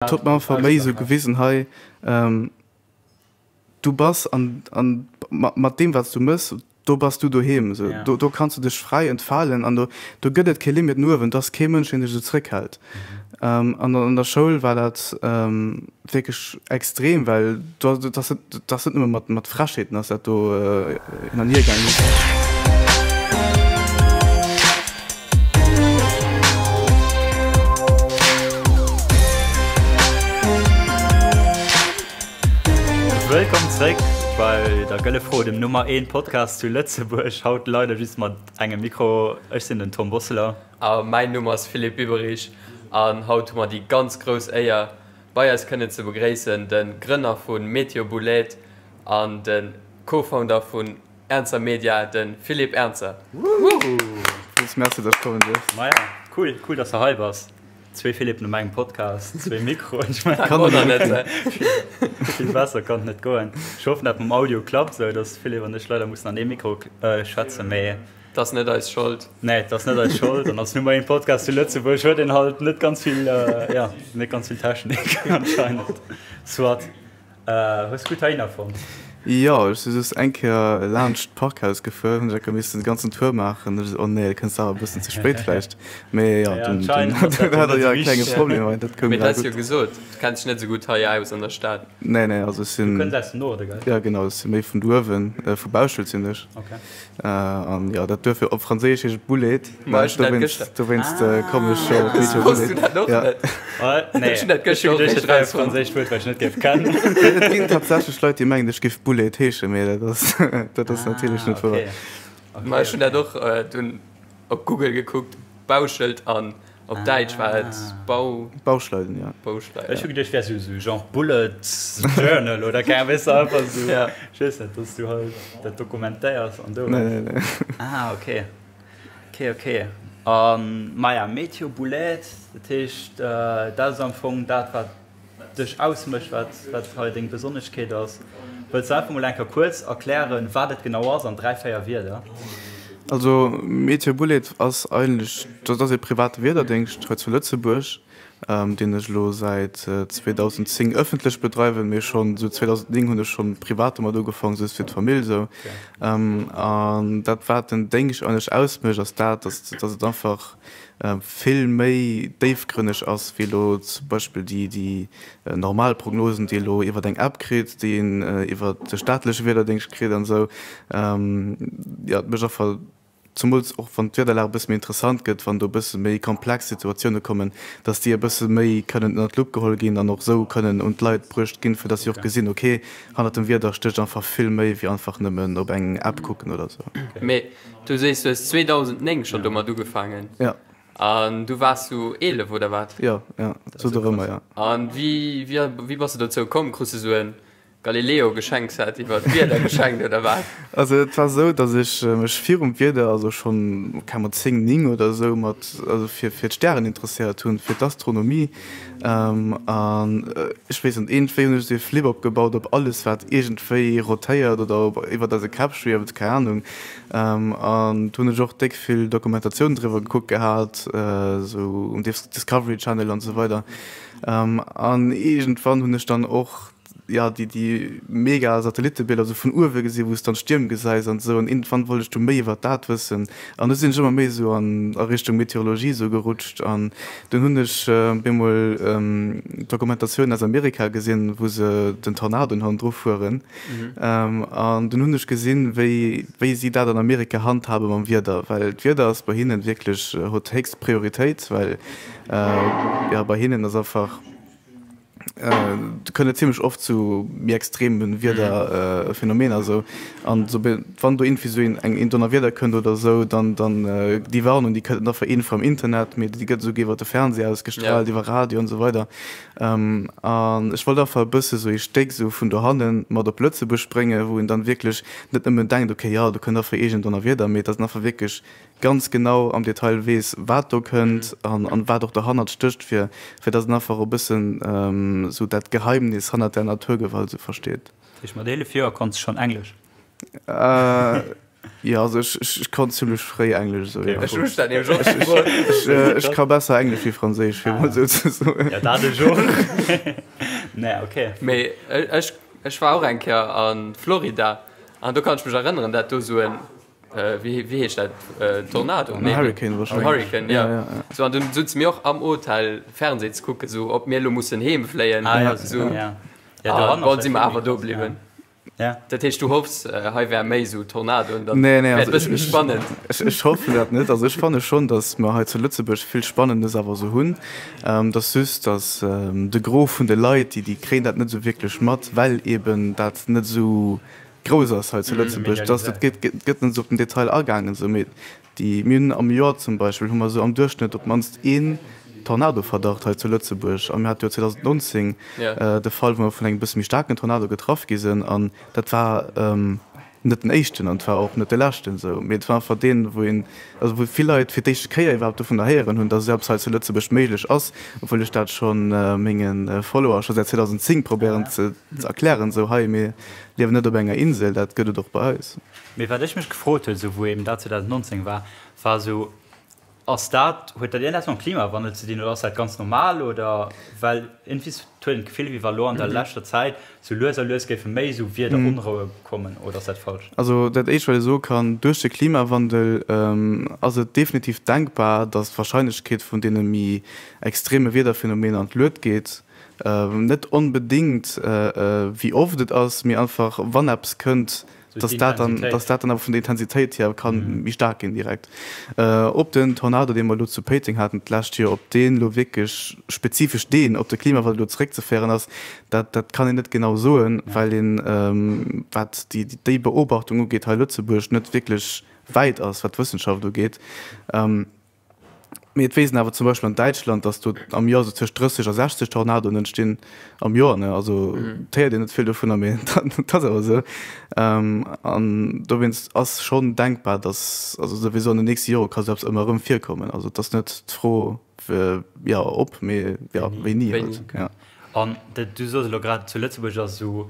Et huet mer einfach méi esou gewisen, hei, du bass an, an mat deem wat s du mëss, do bass du doheem, esou, do, do kanns du dech fräi entfalen an do, do gëtt et kee Limit no uewen, do ass kee Mënsch, deen dech esou zréckhält. An an der Schoul war dat wierklech extrem, well do, dat ass net, dat ass net nëmme mat, mat Frechheeten ass dat do hin an hier gaangen. Wëllkomm zréck bei der Gëlle Fro, dem Nummer 1 Podcast zu Lëtzebuerg. Haut leider just mat engem Mikro. Ech sinn den Tom Bosseler. A mäin Numm ass Philippe Biberich an haut hu mer déi ganz grouss Éier bei eis kënnen ze begréissen de Grënner vu Meteo Bouled an de Co-Founder vun Ernzer Media, de Philippe Ernzer. Villmools Merci, dass ech kommen duerft. Maja, cool, cool, dass de hei bass. Zwee Philippen um engem Podcast, zwee Mikroen. Ech mengen, Kann net net sinn. Vill besser kann et net goen. Ech hoffen, dat mam Audio klappt, sou dass Philippe an ech leider mussen an ee Mikro schwätzen, mee. Et ass net eis Schold. Nee, et ass net eis Schold. An als Nummer 1 Podcast zu Lëtzebuerg huet een halt net ganz vill, ja, net ganz vill Technik anscheinend. Soit. Hues gutt heihinner fonnt? Jo, ech si just eng Kéier laanscht d'Parkhaus gefuer, hunn ech enker missen de ganzen Tour maachen. Ech esou, oh nee, kënns de awer e bëssen ze spéit vläicht. Mee jo, dunn hat der jo e klenge Problem, mee dat koum Mee du has jo gesot, du kenns dech net esou gutt hei aus an der Stad. Nee, nee, also ech sinn. Du kënns aus dem Norde, gell? Jo, genau, ech si méi vun do uewen, vu Bauschelt sinn ech. Okay. An jo, dat Duerf op Franséisch heescht et Boulet. Ma ech hunn dat gëschter. Dowéinst kommen ech jo op Meteo Wosst du dat och net? Nee, Ech hunn dat ech gëschter hu och geduecht, réischt dat wär e rausfonnt. franséischt Wuert, wat ech net géif kennen. Et ginn tatsächlech Leit, déi mengen, ech géif Boulet heeschen, mee dat ass, dat ass natierlech Ah, net wouer. okay. Ma ech hunn dat och dunn op Google gekuckt, Bauschelt, an op Däitsch war et Bau. Bauschleiden, jo. Bauschleiden. Ech hu geduecht, wär sou sou genre Bullet Journal oder keng Ahnung, weess de, einfach sou, Ja. ech weess net, dass du halt dat dokumentéiers an do. Nee, nee, nee. Ah, okay. Ok, ok. An maja, Meteo Boulette, dat heescht, dat ass am Fong dat, wat dech ausmécht, wat, wat hei deng Besonneschkeet ass. Wëlls de einfach mol eng Kéier kuerz erklären, wat et genau ass, an 3, 4 Wierder? Also Meteo Boulette ass eigentlech, dat ass ee private Wiederdéngscht hei zu Lëtzebuerg. deen ech elo säit 2010 ëffentlech bedreiwen, mee schonn esou 2009 hunn ech schonn privat domat ugefaangen, just fir d'Famill esou. An dat wat den Déngscht eigentlech ausmécht, ass dat, dass dass et einfach vill méi déifgrënneg ass wéi elo zum Beispill déi déi normal Prognosen, déi ee elo iwwer eng App kritt, déi een iwwer de staatleche Wiederdéngscht kritt an esou. Jo, et mécht einfach Zemools och wann d'Wiederlag e bësse méi interessant gëtt, wann do e bësse méi komplex Situatioune kommen, datt déi e bësse méi kënnen ënnert d'Lupp geholl ginn an och esou kënnen un d'Leit bruecht ginn, fir datt si och gesinn, ok, hannert dem Wieder stécht einfach vill méi wéi einfach nëmmen op eng App kucken oder esou. Mee du sees, du hues 2009 schonn domat ugefaangen. Jo. An du waars sou 11 oder wat? Jo, jo, sou dorëmmer, jo. An wéi, wéi bass de dozou komm? Krus de sou en Galileo Geschenkset iwwer d'Wieder geschenkt oder wat? Also et war esou, datt ech mech virum Wieder, also schonn keng mat 10, 9 oder esou mat, also fir fir d'Stären interesséiert hunn, fir d'Astronomie. An ech weess net, iergendwéi hunn ech esou ee Flip opgebaut op alles wat iergendwéi rotéiert oder op iwwert eise Käpp schwieft, keng Anung. An do hunn ech och déck vill Dokumentatiounen driwwer gekuckt gehat, esou um Discovery Channel an esou weider. An iergendwann hunn ech dann och jo, déi, déi mega Satellitebiller esou vun uewe gesinn, wou s de dann d'Stierm gesäis an esou. An iergendwann wollt ech du méi iwwert dat wëssen. An du sinn ech ëmmer méi esou an a Richtung Meteorologie esou gerutscht. An dunn hunn ech op eemol Dokumentatiounen aus Amerika gesinn, wou se den Tornadoen hannendru fueren. An dunn hunn ech gesinn, wéi, wéi si dat an Amerika handhabe mam Wieder. Well d'Wieder ass bei hinnen wierklech, huet héchst Prioritéit, well jo, bei hinnen ass einfach, kënnt et zimmlech oft zu méi extreme Wiederphänomener esou an esou wann do iergendwéi esou eng een Donnerwieder kënnt oder esou, dann dann déi Warnung déi kënnt net einfach iergendwou am Internet, mee déi gëtt esouguer iwwer de Fernseh ausgestraalt, iwwer Radio an esou weider. An ech wollt einfach e bësse sou ee Stéck esou vun dohanne mat op Lëtzebuerg bréngen, wou een dann wierklech net nëmmen denkt, okay jo do kënnt einfach iergend Donnerwieder, mee datt een einfach wierklech ganz genau am Detail weess, wat do kënnt an wat och derhannert stécht, fir fir dass en einfach e bëssen esou dat Geheimnis hannert der Naturgewalt esou versteet. Dat heescht, mat 11 Joer konns de schonn Englesch? Jo, also ech, ech, ech konnt zimmlech fréi Englesch esou, jo. Ech hu mech dat nämlech och gefrot. Ech, ech ka besser Englesch wéi Franséisch, fir emol esou ze soen. Jo, dat ech och. Nee, okay. Mee ech, ech war och eng Kéier a Florida an do kann ech mech erënneren, dat do esou en, wéi, wéi heescht dat, Tornado? En Hurricane wahrscheinlech. En Hurricane, jo. Ja, ja. Sou, an dunn souze mir och am Hotel Fernseh ze kucken, sou ob mir elo mussen heem fléien. Ah, jo, esou. Ja. Ja, do An bon, si mer awer do bliwwen. Ja. Dat heescht, du hoffs, hei wär méi esou Tornadoen, dann Nee, nee, wär et also e bësse méi ech, spannend. ech, ech hoffen dat net. Also ech fanne schonn, datt mer hei zu Lëtzebuerg vill Spannendes awer esou hunn. Et ass just, datt de Gros vun de Leit, déi, déi kréien dat net esou wierklech mat, well eeben dat net esou grouss ass hei zu Lëtzebuerg. Dass, et gëtt, gëtt net esou op den Detail agaangen esou, mee Déi, mir hunn am Joer zum Beispill hu mer esou am Duerchschnëtt op d'mannst een Tornadoverdacht hei zu Lëtzebuerg. A mir hate jo 2019 de Fall, wou mer vun engem bësse méi staarken Tornado getraff gi sinn. An dat war net den éischten an et war och net de leschten esou, mee et war einfach deen, wou een, also wou vill Leit fir d'éischte Kéier iwwerhaapt dovunner héieren hunn, dass esou eppes hei zu Lëtzebuerg méiglech ass, obwuel ech dat scho menge Follower scho säit 2010 probéieren ze erklären, esou hei, mir liewen net op enger Insel, dat gëtt et och bei eis. Mee wat ech mech gefrot hunn, esou wou eben dat 2019 war, war esou, ass dat, huet dat iergendeppes mam Klimawandel ze dinn oder ass dat ganz normal oder, well iergendwéi huet een d'Gefill, wéi wa lo an der leschter Zäit sou lues a lues géife méi esou Wiederonroue kommen, oder ass dat falsch? Also dat éischt wat ee soe kann, duerch de Klimawandel ass et definitiv denkbar, datt d'Warscheinlechkeet vun deene méi extreme Wiederphenomener an d'Luet geet. Net onbedéngt wéi oft et ass, mee einfach wann eppes kënnt, dass dat dann, dass dat dann awer vun der Intensitéit hier kann méi staark ginn direkt. Ob den Tornado, dee mer elo zu Péiteng haten d'lescht Joer, ob deen elo wierklech spezifesch deen op de Klimawandel elo zeréckzeféieren ass, dat, dat kann een net genau soen, well een, wat déi, déi Beobachtung ugeet hei Lëtzebuerg net wierklech wäit ass, wat d'Wëssenschaft ugeet. Mee et weess een awer zum Beispill an Däitschland, datt do am Joer esou tëscht 30 a 60 Tornadoen entstinn am Joer. Ne? Also et héiert een net vill dovunner, mee et ass awer esou. An dowéinst ass schonn denkbar, datt, also souwisou an den nächste Jore ka sou eppes ëmmer erëm virkommen. Also et ass net d'Fro jo ob, mee jo wéini halt. Wéini. An du soos elo grad, zu Lëtzebuerg ass esou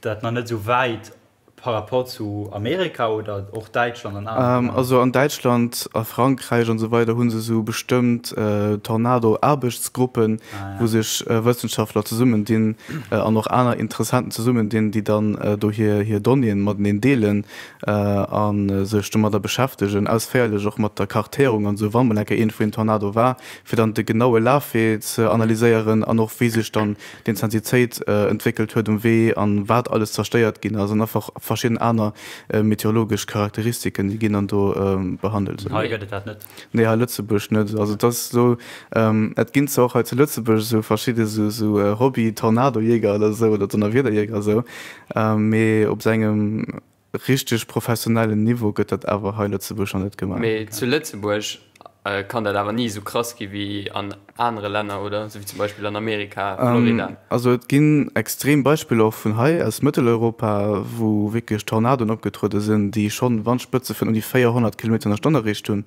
dat nach net esou wäit par rapport zu Amerika oder och Däitschland an anere Länner? Also an Däitschland, a Frankräich an esou weider hu se esou bestëmmt Tornado-Aarbechtsgruppen, wou sech Wëssenschaftler zesummendinn an och aner Interessenten zesummendinn, déi dann do hir hir Donnéeën mateneen deelen a sech domadder beschäftegen, ausféierlech och mat der Kartéierung an esou, wa mol eng Kéier iergendwou een Tornado war, fir dann de genaue Lafwee ze analyséieren an och wéi sech dann d'Intensitéit entwéckelt huet um Wee an wat alles zerstéiert ginn ass an einfach verschidden aner meteorologesch Charakteristiken, déi ginn dann do behandelt. Hei gëtt et dat net? Nee, hei Lëtzebuerg net. Also et ass esou, et ginn zwar och hei zu Lëtzebuerg esou verschidde esou Hobby-Tornadojäger oder esou oder Donnerwiederjäger esou, mee op esou engem Richteg professionellen Niveau gëtt dat awer hei Lëtzebuerg nach net gemaach. Mee zu Lëtzebuerg kann dat awer ni esou krass gi wéi an anere Länner, oder? Esou wéi zum Beispill an Amerika, Florida. Also et ginn extrem Beispiller och vun hei aus Mëtteleuropa, wou wierklech Tornadoen opgetruede sinn, déi schonn Wandspëtze vun ëm déi 400 Kilometer an der Stonn erreecht hunn.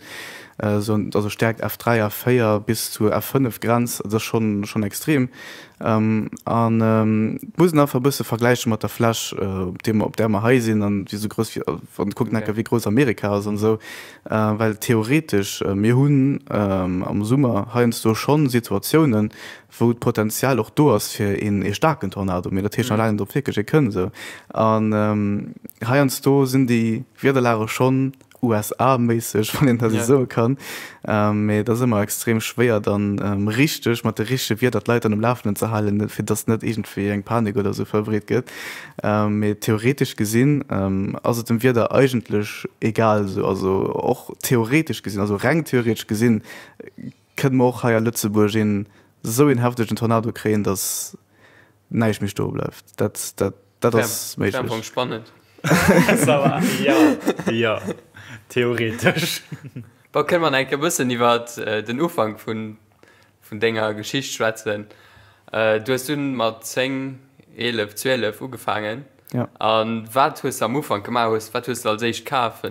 Also Stäerkt F3, F4 bis zur F5 Grenz, dat ass schonn schonn extrem. An et muss een einfach e bësse vergläiche mat der Fläch, op deem, op där mer hei sinn an wéi esou grouss wéi, wann kuckt enker wéi grouss Amerika ass an esou. Well theoretesch, mir hunn am Summer heiansdo schonn Situatiounen, wou d'Potenzial och do ass fir een ee staarken Tornado, mee dat heescht nach laang net, ob wierklech ee kënnt esou. An heiansdo sinn déi Wiederlage schonn USA-méisseg, wann een dat esou soe kann. Mee et ass ëmmer extrem schwéier dann richteg mat de richtege Wierder d'Leit dann um Lafenden ze halen, fir datt net iergendwéi eng Panik oder esou verbreet gëtt. Mee theoretesch gesinn ass et dem Wieder eigentlech egal esou. Also och theoretesch gesinn, also reng theoretesch gesinn, kënne mer och hei a Lëtzebuerg een esou een heftegen Tornado kréien, datt näischt méi stoe bleift. Dat, dat, dat ass méiglech. Wär am Fong spannend. Jo, jo, theoretesch. Bon, kënne mer nach eng Kéier e bëssen iwwer den Ufank vun, vun denger Geschicht schwätzen. Du hues dunn mat 10, 11, 12 ugefaangen. Ja. A wat hues de am Ufank gemaach? Hues, wat hues de als éischt kaf?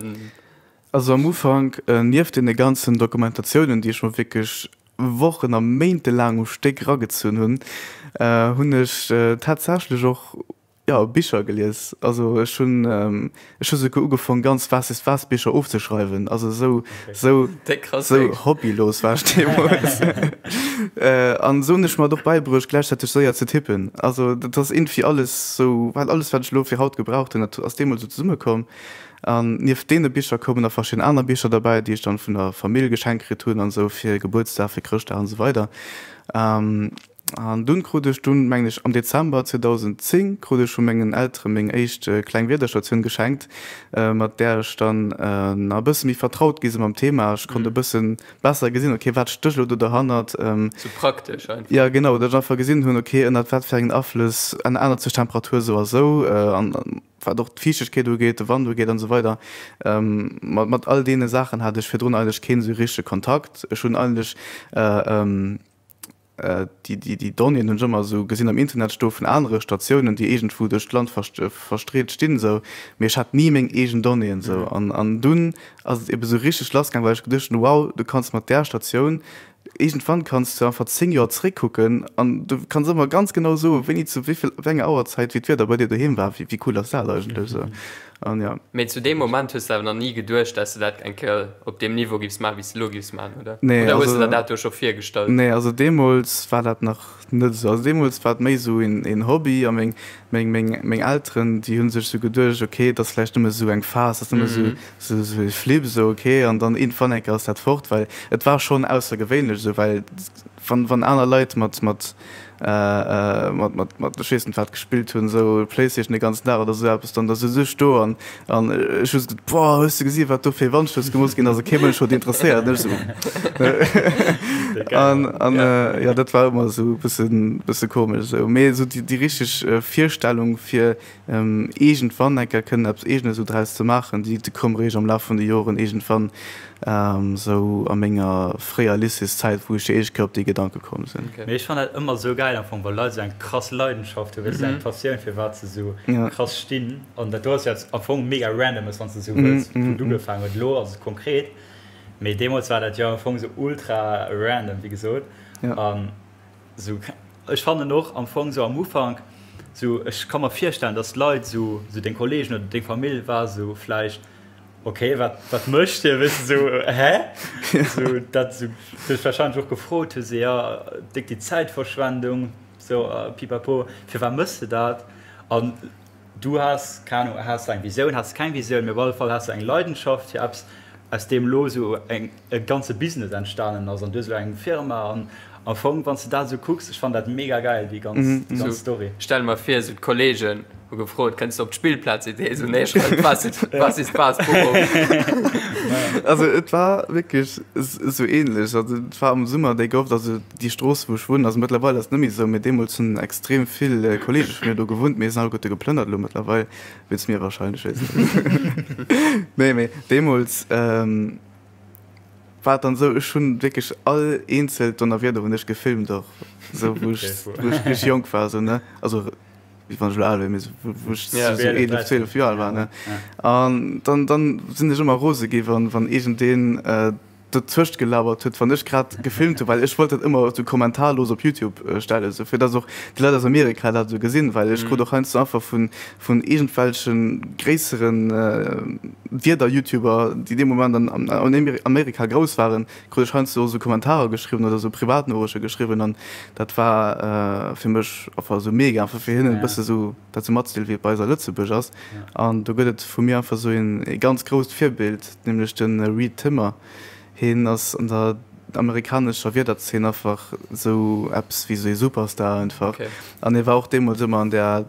Also am Ufank, nieft deene ganzen Dokumentatiounen, déi ech mer wierklech Wochen a méintelaang um Stéck eragezunn hunn, hunn ech tatsächlech och. Jo, Bicher gelies. Also ech hunn, ech hu souguer ugefong ganz Was ist was Bicher ofzeschreiwen. Also esou, esou, esou hobbylos war ech deemools. An esou hunn ech mer et och bäibruecht gläichzäiteg séier ze tippen. Also dat ass iergendwéi alles esou, well alles wat ech elo fir haut gebraucht hunn, dat ass deemools esou zesummekomm. An nieft deene Bicher koumen nach verschidden aner Bicher derbäi, déi ech dann vun der Famill geschenkt kritt hunn an esou fir Gebuertsdag, fir Chrëschtdag an esou weider. An dunn krut ech dunn, mengen ech am Dezember 2010, krut ech vu mengen Eltere meng éischt kleng Wiederstatioun geschenkt, mat där ech dann e bësse méi vertraut gi sinn mam Thema. Ech konnt e bësse besser gesinn, ok, wat stécht elo do derhannert. Sou praktesch einfach. Jo, genau, datt ech einfach gesinn hunn, ok, ënnert wat fir engen Aflëss ännert sech d'Temperatur esou a sou, an wat och d'Fiichtegkeet ugeet, de Wand ugeet an esou weider. Mat all deene Saachen hat ech virdrun eigentlech keen esou richtege Kontakt. Ech hunn eigentlech. Déi Donnéeën hunn ech ëmmer esou gesinn am Internet stoe vun anere Statiounen, déi iergendwou duerch d'Land verstreet stinn esou, mee ech hat ni meng eegen Donnéeën esou. An dunn ass et ebe sou richteg lassgaang, well ech geduecht hunn, wow, du kanns mat där Statioun iergendwann kanns du einfach 10 Joer zréckkucken an du kanns ëmmer ganz genau soen, wéini zu wéivill, wéi enger Auerzäit wéi d'Wieder bei dir doheem war. Wéi cool ass dat eigentlech esou? An ja. Mee zu deem Moment hues de awer nach ni geduecht, dass de dat eng Kéier op deem Niveau giffs maachen, wéi s de elo giffs maachen, oder? Nee, Oder hues de der dat do scho virgestallt? Nee, also deemools war dat nach net esou. Also deemools war et méi esou een Hobby a meng, meng, meng, meng Elteren, déi hu sech esou geduecht, okay, et ass vläicht nëmme esou eng Phas, et ass nëmme esou, esou, esou e Flip, esou okay, an dann iergendwann eng Kéier ass dat fort, well et war schonn aussergewéinlech esou, well Wann, wann aner Leit mat, mat, mat, mat, mat ech weess net wat gespillt hunn, esou Playstation de ganzen Dag oder esou eppes, dann da sëtz ech do an, an ech hu gesot, Boah, hues de gesi wat do fir Wandschutz gemooss ginn ass? A kee Mënsch huet interesséiert. An ech esou, An, an jo, dat war ëmmer esou e bëssen, bësse komesch esou. Mee esou déi, déi richteg Virstellung fir Iergendwann eng Kéier kënnen eppes Eegenes esou draus ze maachen, déi koum eréischt am Laf vun de Joren iergendwann, esou a menger fréier Lycéeszäit, wou ech déi éischt Kéier op déi Gedanke komm sinn. Mee ech fannen dat ëmmer esou gäil am Fong, wa Leit esou eng krass Leidenschaft hunn, weess de, eng Passioun fir wat se esou krass stinn. An dat do ass jo eppes am Fong mega randomes, wann s de esou wëlls, wou et ugefaangen huet. Elo ass et konkret, mee deemools war dat jo am Fong esou ultra random, wéi gesot. An Sou, ech fannen och am Fong sou am Ufank, sou ech ka mer virstellen, dass d'Leit sou, sou deng Kollegen oder deng Famill war sou vläicht, ok, wat, wat mécht hie, weess de, sou, hä? Sou dat sou sech wahrscheinlech och gefrot hu, sou, ja, déck déi Zäitverschwendung, sou pipapo, firwat méchs de dat? An Du has, keng Ahnung, has de eng Visioun, has de keng Visioun, mee op alle Fall has de eng Leidenschaft fir eppes, aus deem elo esou eng, e ganze Business entstanen ass an du hues elo eng Firma an am Fong, wann s de dat esou kucks, ech fannen dat mega gäil, déi ganz, déi ganz Story. Stell mer vir, esou d'Kollegen hu gefrot, Kënns de op d'Spillplaz? Idee, esou, Nee, ech schreiwen d'Was, was ist was Buch op. Also et war wierklech esou ähnlech, also et war am Summer déi gouf, also Déi Strooss wou ech wunnen, also mëttlerweil ass et net méi esou, mee deemools hunn extrem vill Kollege vu mir do gewunnt, mee se sinn alleguerte geplënnert elo mëttlerweil, wéinst mir wahrscheinlech, weess net. Nee, mee deemools war et dann esou, ech hunn wierklech all eenzelt Donnerwieder hunn ech gefilmt och, esou wou ech wou ech wierklech jonk war esou ne, also wéi wann ech elo al wier, mee esou wou ech esou 11, 12 Joer al war ne. An dann dann sinn ech ëmmer rose gi wann wann iergendeen dotëscht gelabert huet, wann ech grad gefilmt hunn, well ech wollt dat ëmmer esou kommentarlos op Youtube stellen, esou fir dass och déi Leit aus Amerika dat esou gesinn, well ech krut och heiansdo einfach vun vun iergendwelche gréissere Wieder-Youtuber, déi dee Moment an an Amerika grouss waren, krut ech heiansdo och esou Kommentarer geschriwwen oder esou Privatnoriichte geschriwwen an dat war fir mech einfach esou mega, einfach fir hinnen e bësse esou dat esou matzedeelen, wéi et bei eis a Lëtzebuerg ass. An do gëtt et vu mir einfach esou een ee ganz grousst Virbild, nämlech de Reed Timmer. Heen ass an der amerikanescher Wiederzeen einfach esou eppes wéi esou ee Superstar einfach. An hie war och deemools ëmmer an där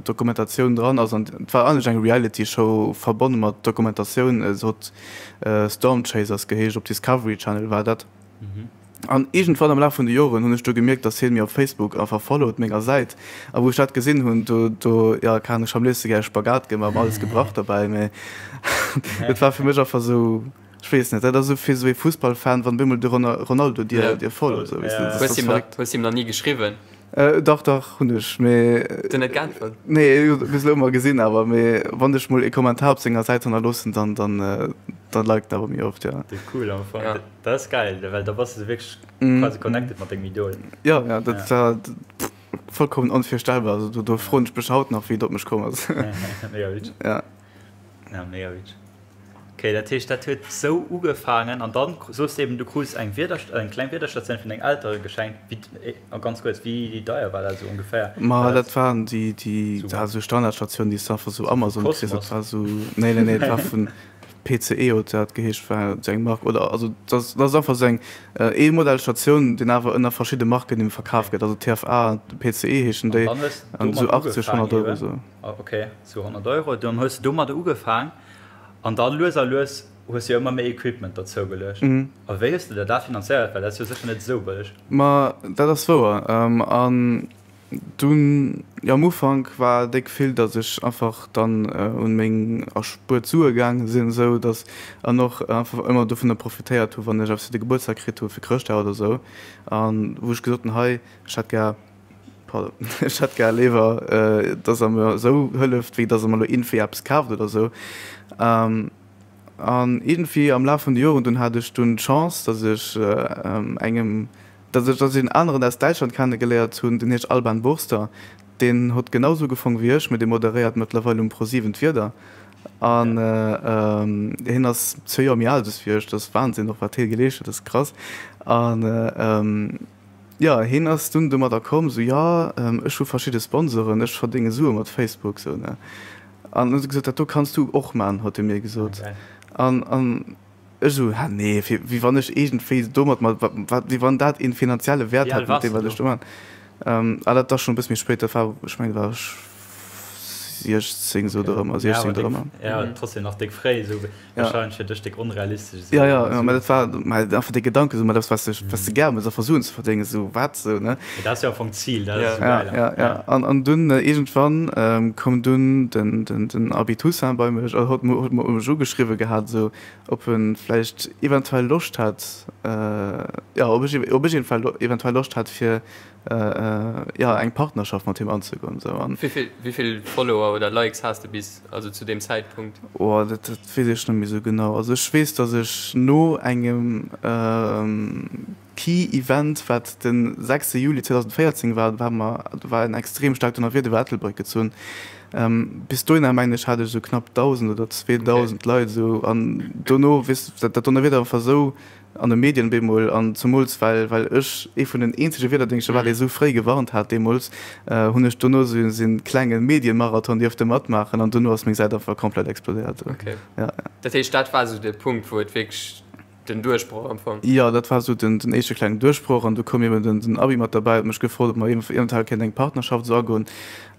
Dokumentatioun dran. Also et war eigentlech eng Reality-Show verbonne mat Dokumentatioun. Se huet Storm Chasers geheescht, op Discovery Channel war dat. An iergendwann am Laf vun de Joren hunn ech du gemierkt, dass hien mir op Facebook einfach followt, menger Säit. A wou ech dat gesinn hunn, do, do, jo, keng Ahnung, ech hu am léifste gär e Spagat gemaach, mer alles gebrach derbäi, mee et war fir mech einfach esou, ech weess net, dat ass esou fir esou ee Fussballfan, wann op eemol de Ronaldo dir, dir followt, esou, weess de, dat ass verréckt. Hues him nach ni geschriwwen? Dach, dach, hunn ech, mee. Huet en net geäntwert? Nee, bis elo ëmmer gesinn awer, mee wann ech mol ee Kommentar op senger Säit hannerloossen, dann, dann, dann liked en awer méi oft, jo. Cool am Fong. Dat ass geil, well da bass de wierklech quasi connected mat dengem Idol. Jo, jo, dat war. vollkommen onvirstellbar. Also do, do froen ech mech haut nach, wéi et op mech komm ass. Mega witzeg. Ja. Ja, mega witzeg. Okay, dat heescht, dat huet sou ugefaangen an dann soos de eben, du krus eng Wieder, eng kleng Wiederstatioun vun dengen Eltere geschenkt. Wéi, a ganz kuerz, wéi deier war dat sou ongeféier? Ma dat waren déi, déi, dat war sou Standardstatioun, déi s de einfach sou Amazon kriss. Dat war sou, nee, nee, nee, dat war vun PCE huet dat geheescht, war sou eng Mark, oder also dat ass, dat ass einfach sou eng ee Modell Statioun, deen awer ënner verschidde Marken eben verkaf gëtt, also TFA, PCE heeschen déi, An an sou 80, 100 Euro sou. Okay, sou 100 Euro. Dann hues de domadder ugefaang an dann lues a lues hues de jo ëmmer méi Equipment derzou geluecht. A wéi hues de der dat finanzéiert? Well dat ass jo sécher net esou bëlleg. Ma dat ass wouer. An dunn, jo am Ufank war déck vill, datt ech einfach dann un meng erspuert Sue gaange sinn, esou datt, an och einfach ëmmer dovunner profitéiert hu wann ech eppes fir de Gebuertsdag kritt hu fir Chrëschtdag oder esou, an wou ech gesot hunn, hei ech hätt gär, Pardon, ech hätt gär léiwer, dass Der mer esou hëlleft, wéi dass Der mer elo iergendwéi eppes kaaft oder esou. An iergendwéi am Laf vun de Joren dunn hat ech dunn d'Chance, dass ech engem, dass ech, dass ech een aneren aus Däitschland kennegeléiert hunn, deen heescht Alban Wurster. Deen hott genau esou ugefong wéi ech, mee dee moderéiert mëttlerweil um ProSieben d'Wieder. An hien ass zwee Joer méi al just wéi ech. Dat ass Wahnsinn och, wat hie geleescht huet, dat ass krass. An. Jo, hien ass dunn domadder komm, sou, jo, ech hu verschidde Sponsoren, ech verdénge Sue mat Facebook, sou, ne. An huet e gesot, dat do kanns du och man, huet e mir gesot. An, an ech sou, hä, nee, fir, wéi wann ech iergendwéi domat mat, wat, wéi wann dat een finanzielle Wäert hätt mat deem, wat ech do man. Ah, dat ass schonn e bësse méi spéit, dat war, ech mengen, da war ech 16, sou dorëmmer, 16 dorëmmer. Jo, trotzdem nach déck fréi, sou. Wahrscheinlech fir dech déck onrealistesch esou. Ja, ja, ja, mä dat war mä einfach de Gedanke sou, mä dat was de was de gär mëss einfach Suen ze verdéngen, sou wat sou ne. Mee dat ass jo am Fong d'Zil, dat ass esou Ja, geil. ja, ja. An an dunn iergendwann koum dunn den den den Abi Toussaint bei mech, also huet huet mech ugeschriwwe gehat esou, ob en vläicht eventuell Loscht hätt, jo, ob ech ob ech eventuell Loscht hätt fir jo eng Partnerschaft mat him anzegoen sou an. Wéivill wéivill Follower oder Likes has de bis also zu deem Zäitpunkt? Oh dat dat weess ech net méi sou genau. Also ech weess dass ech no engem Key Event wat den 6 Juli 2014 war, do ware mer do war en extrem staarkt Donnerwieder iwwer Ettelbréck gezunn. Bis dohinner mengen ech hat ech sou knapp 1.000 oder 2.000 Leit sou an dono weess dat dat Donnerwieder war sou An de Medien bemol, an zemools well well ech ee vun den eenzege Wiederdéngschter war, dee sou fréi gewarnt hat deemools, hunn ech dono sou en klenge Medienmarathon dierfte matmaachen an dono ass meng Säit einfach komplett explodéiert. Ok. Ja. Dat heescht, dat war sou de Punkt, wou et wierklech den Duerchbroch am Fong? Jo, dat war sou den den éischte klengen Duerchbroch an du koum eben den den Abi mat derbäi, huet mech gefrot, ob mer eventuell kéint eng Partnerschaft sou agoen.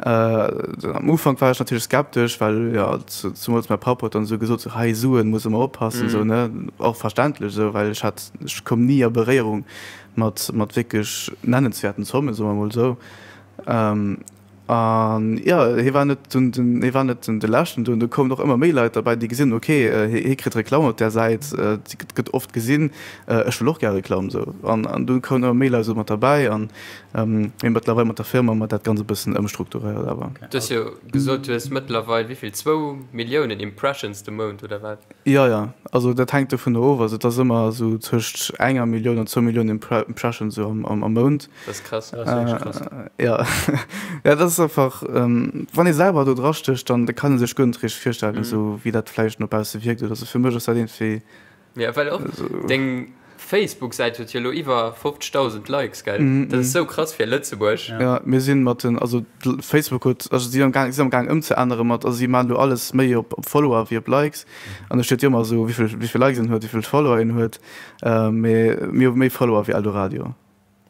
Am Ufank war ech natierlech skeptesch, well jo zemools mäi Papp huet dann esou gesot, sou hei Suen, muss ëmmer oppassen, esou ne, och verständlech esou, well ech hat, ech koum ni a Beréierung mat mat wierklech nennenswäerten Zommen, soe mer emol esou. An jo, hie war net den den hie war net den de leschten do, do koumen och ëmmer méi Leit derbäi, déi gesinn hunn, okay, hie kritt Reklamm op där Säit, déi gëtt oft gesinn, ech wëll och gär Reklamm esou. An an dunn koumen ëmmer méi Leit esou mat derbäi an Mee mëttlerweil mat der Firma hu mer dat Ganzt e bëssen ëmstrukturéiert awer. Du hues jo gesot, du hues mëttlerweil wéi vill, zwou Milliounen Impressions de Mount oder wat? Jo, jo, also dat hänkt dovunner of. Also et ass ëmmer esou tëscht enger Millioun an zwou Milliounen Impressions esou am Mount. Dat ass krass. Dat ass wierklech krass. Jo, jo, dat ass einfach, wann ee selwer do drastécht, dann kann ee sech guer net richteg virstellen, esou wéi dat vläicht no bausse wierkt oder sou. Fir mech ass dat iergendwéi Ja, well och deng Facebook-Säit huet jo elo iwwer 50.000 Likes, gell? Dat ass sou krass fir Lëtzebuerg. Ja, mir sinn mat den, also Facebook huet, also si am gaang, si am gaang ëmzeännere mat, also si maachen elo alles méi op op Follower wéi op Likes. An do steet jo ëmmer esou, wéi vill, wéi vill Likes een huet, wéi vill Follower een huet. Mee mir hu méi Follower wéi Eldoradio.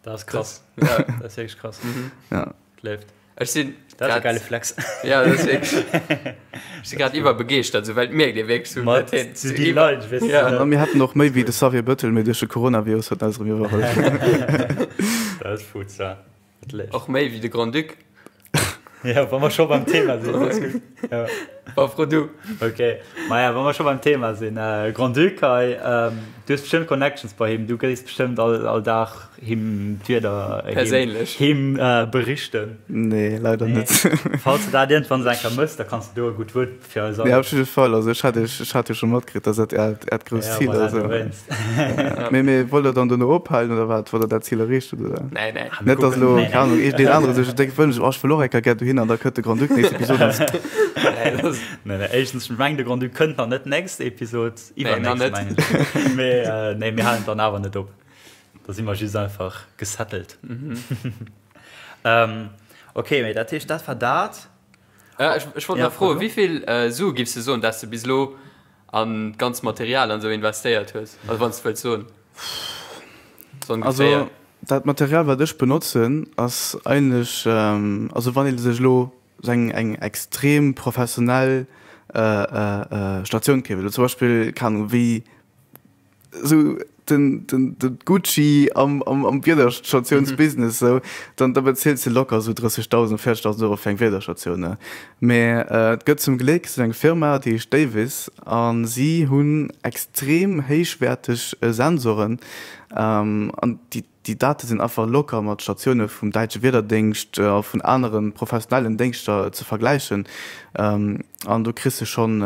Dat ass krass. Ja. Dat ass wierklech krass. Mhm. Ja. Léift. Ech sinn Dat ass e geile Flex. Ja, dat ass wierklech. Ech si grad iwwerbegeeschtert, esou, well et mierkt ee wierklech esou, Mat dat hien zu déi Leit, weess de. Ja. A mir hätten och méi wéi de Xavier Bettel, mee duerch de Coronavirus huet en eis erëm iwwerholl. Dat ass futz, ja. Dat léift. Och méi wéi de Grand-Duc. Ja, wa mer scho beim Thema sinn, dat ass gutt. Ja. Bon, fro du. Ok, maja, wa mer scho beim Thema sinn, Grand-Duc hei, du hues bestëmmt Connections bei him, du géis bestëmmt all, all Dag him d'Wieder Perséinlech. him berichten. Nee, leider Nee. net. Falls du dat iergendwann esou eng Kéier mëss, da kanns du do e gutt Wuert fir eis Nee, op jidde Fall, also ech hat iech, ech hat jo scho matkritt, dass dat äert, äert grousst Ja, Zil voilà, ass. dowéinst. Mee, mee wollt der dann dono ophalen oder wat, wann der dat Zil erreecht hutt, oder? Nee, nee. Ah, mir Net, dass kucken. elo, Nee, keng nee. Ahnung, deen anere sech déck wënscht, oh, ech wëll och eng Kéier gär dohin an da kënnt de Grand-Duc nächst Episod an. Nee, dat ass. Nee, nee, éischtens, ech mengen, de Grand-Duc kënnt nach net nächst Episod, Nee, nach iwwernächst, net. mengen ech. Mee, nee, mir halen dann awer net op. Da si mer just einfach gesettelt. Okay, mee dat heescht, dat war dat. Ech, ech wollt Ja, nach froen, fro du. wéi vill Sue giffs de soen, dass de bis elo an d'ganz Material an esou investéiert hues? Also wann s de wëlls soen. So Also ongeféier. dat Material wat ech benotzen ass eigentlech, also wann ee sech elo sou eng eng extrem professionell Statioun keeft, elo zum Beispill, keng Ahnung, wéi sou den den den Gucci am am am Wiederstatiounsbusiness sou, dann da beziels de locker sou 30.000, 40.000 Euro fir eng Wiederstatioun, ne. Mä et gëtt zum Gléck sou eng Firma, déi heescht Davis a si hunn extrem héichwäerteg Sensoren an déi Déi Date sinn einfach locker mat Statioune vum däitsche Wiederdéngscht a vun anere professionellen Déngschter ze vergläichen. An do kriss de schonn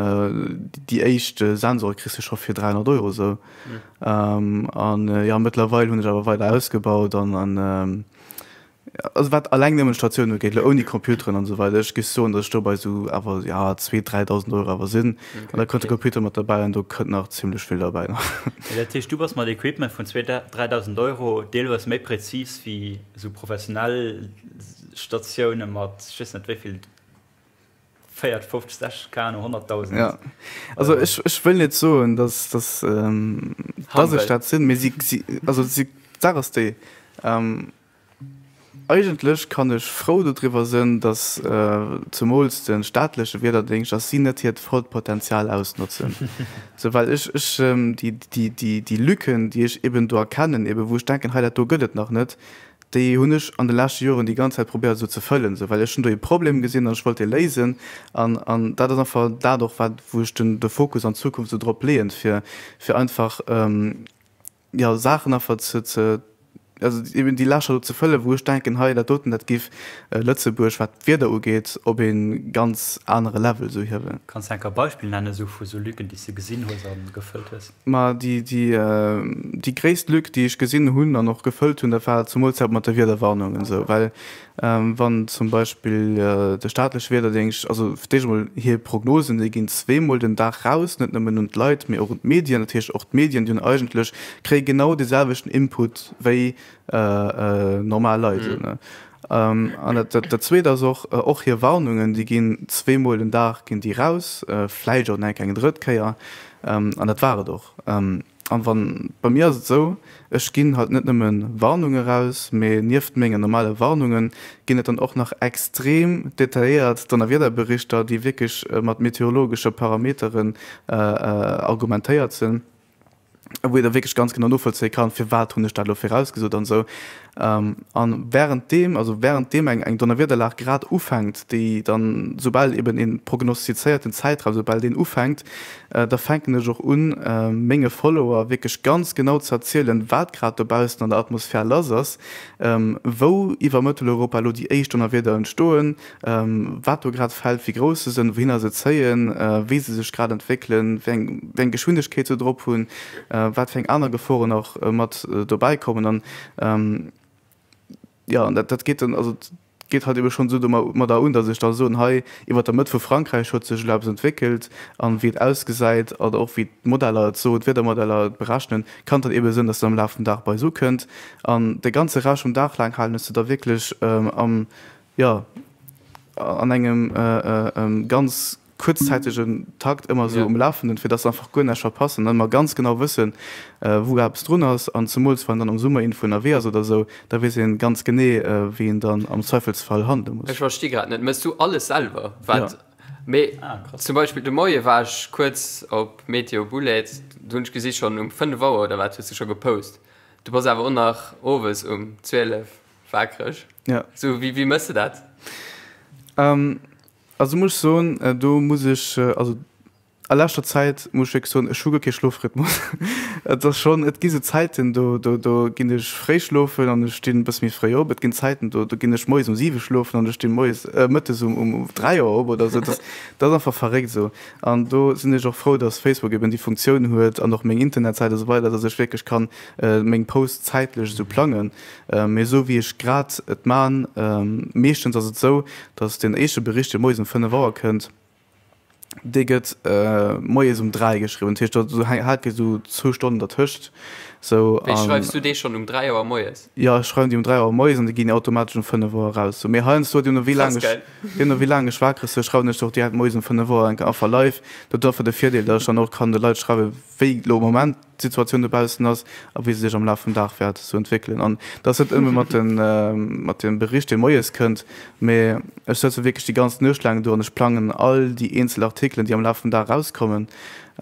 déi éischt Sensore kriss de scho fir 300 Euro esou. An jo, mëttlerweil hunn ech awer weider ausgebaut an Also wat alleng nëmmen d'Statioun ugeet, elo ouni Computeren an esou weider, ech géif soen, datt ech do bei esou awer, ja, zwee, 3.000 Euro awer sinn. An da kënnt de Computer mat derbäi an do kënnt nach zimlech vill derbäi nach. Dat heescht, du bass mat Equipment vun zwee, 3.000 Euro deelweis méi präzis wéi esou professionell Statioune mat ech weess net wéi vill 40, 50, 60, keng Ahnung, 100.000. Ja, also ech, ech wëll net soen, datt, datt, datt ech dat sinn, mee si, si, also si, d'Saach ass déi, Eigentlech kann ech frou dodriwwer sënn, datt zemools de staatleche Wiederdéngscht, datt si net hiert vollt Potenzial ausnotzen. Sou, well ech, ech, déi, déi, déi, déi Lücken, déi ech eben do erkennen, eben wou ech denken, hei dat do gëtt et nach net, déi hunn ech an de leschte Joren déi ganz Zäit probéiert esou ze fëllen, sou, well ech hunn do ee Problem gesinn an ech wollt dee léisen. An, an dat ass einfach dat och, wat, wou ech den, de Fokus an Zukunft esou drop leeën, fir, fir einfach, jo, Saachen einfach ze, ze, also eben déi Lächer do ze fëllen, wou ech denken, hei dat doten, dat giff Lëtzebuerg, wat d'Wieder ugeet, op ee ganz anere Level esou hiewen. Kanns de enk e Beispill nennen esou vu sou Lücken, déi s de gesinn hues a gefëllt hues? Ma déi, déi, déi gréisst Lück, déi ech gesinn hunn an och gefëllt hunn, dat war zemools dat mat de Wiederwarnungen esou, well Wann zum Beispill de staatleche Wiederdéngscht, also fir d'éischt emol hir Prognosen, déi ginn zweemol den Dag raus, net nëmmen un d'Leit, mee och un d'Medien. Dat heescht, och d'Medien, déi hunn eigentlech, kréie genau dee selwechten Input wéi normal Leit. An dat Zweet ass och, och hir Warnungen, déi ginn zweemol den Dag ginn déi raus, vläicht och nach eng drëtt Kéier. An dat war et och. An wann, bei mir ass et esou, ech ginn halt net nëmme Warnunge raus, mee nieft mengen normale Warnunge ginn et dann och nach extrem detailléiert Donnerwiederberichter, déi wierklech mat meteorologesche Parameteren argumentéiert sinn, wou ee da wierklech ganz genau novollzéie kann, firwat hunn ech dat elo virausgesot an esou. An wärenddeem, also wärenddeem eng eng Donnerwiederlag grad ufänkt, déi dann, soubal eben ee prognostizéierten Zäitraum, soubal deen ufänkt, da fänken ech och un, menge Follower wierklech ganz genau ze erzielen, wat grad dobaussen an der Atmosphär lass ass, wou iwwer Mëtteleuropa elo déi éischt Donnerwieder entstoen, wat do grad fält, wéi grouss se sënn, wouhinner se zéien, wéi se sech grad entwéckelen, wéi eng wéi eng Geschwindegkeet se drop hunn, wat fir eng aner Geforen och mat dobäi kommen. An Jo, an dat, dat geet dann, also geet halt ebe schonn esou domadder un, datt ech da soen, hei iwwer der Mëtt vu Frankräich huet sech elo eppes entwéckelt an wéi et ausgesäit oder och wéi d'Modeller et soen, d'Wiedermodeller et berechnen, kann et dann ebe sinn, datt et am Laf vum Dag bei eis ukënnt. An de ganze Rescht vum Dag laang halen ech se da wierklech am, jo, an engem ganz kuerzzäitegen Takt ëmmer esou um Lafenden, fir dass se einfach guer näischt verpassen an ëmmer ganz genau wëssen, wou eppes drun ass. An zemools wann dann am Summerinfo ënnerwee ass oder esou, da weess een ganz genee, wéi een dann am Zweifelsfall handele muss. Ech versti grad net, mëss du alles selwer? Wat? Mee zum Beispill de Moie war ech kuerz op Meteo Bullet, do hunn ech gesi schonn um 5 Auer oder wat hues du scho gepost. Du bass awer och nach owes um 12 waakreg. Ja. Sou, wéi, wéi mëss de dat? Also muss ech soen, do muss ech, also a leschter Zäit muss ech wierklech soen, ech hu guer kee Schlofrhythmus. Et ass schonn, et gi sou Zäiten, do, do, do ginn ech fréi schlofen an ech stinn e bësse méi fréi op. Et ginn Zäiten, do, do ginn ech moies um siwe schlofen an ech sti moies, mëttes um, um 3 Auer op oder sou. Dat ass, dat ass einfach verréckt esou. An do sinn ech och frou, dass Facebook eben déi Funktioun huet an och meng Internetsäit a sou weider, dass ech wierklech kann meng Posts zäitlech esou plangen. Mee esou wéi ech grad et man, meeschtens ass et esou, dass deen éischte Bericht, dee moies um 5 Auer kënnt, dee gëtt moies um 3 geschriwwen. Dat heescht, do hake esou zwou Stonnen dertëscht. Sou, Wéi, schreifs du dee schonn um 3 Auer moies? Jo, ech schreiwen déi um 3 Auer moies an déi ginn automatesch um 5 Auer eraus. Sou, mee heiansdo, deemno wéi laang ech, deemno wéi laang ech wakereg sinn, schreiwen ech se och direkt moies um 5 Auer enke einfach live. Dat huet einfach de Virdeel, datt ech dann och kann de Leit schreiwen, wéi elo am Moment d'Situatioun dobaussen ass a wéi se sech am Laf vum Dag wäert sou entwéckelen. An dat ass net ëmmer mat den, mat dem Bericht, dee moies kënnt, mee ech sëtze wierklech déi ganz Nuecht laang do an ech plangen all déi eenzel Artikelen, déi am Laf vum Dag erauskommen.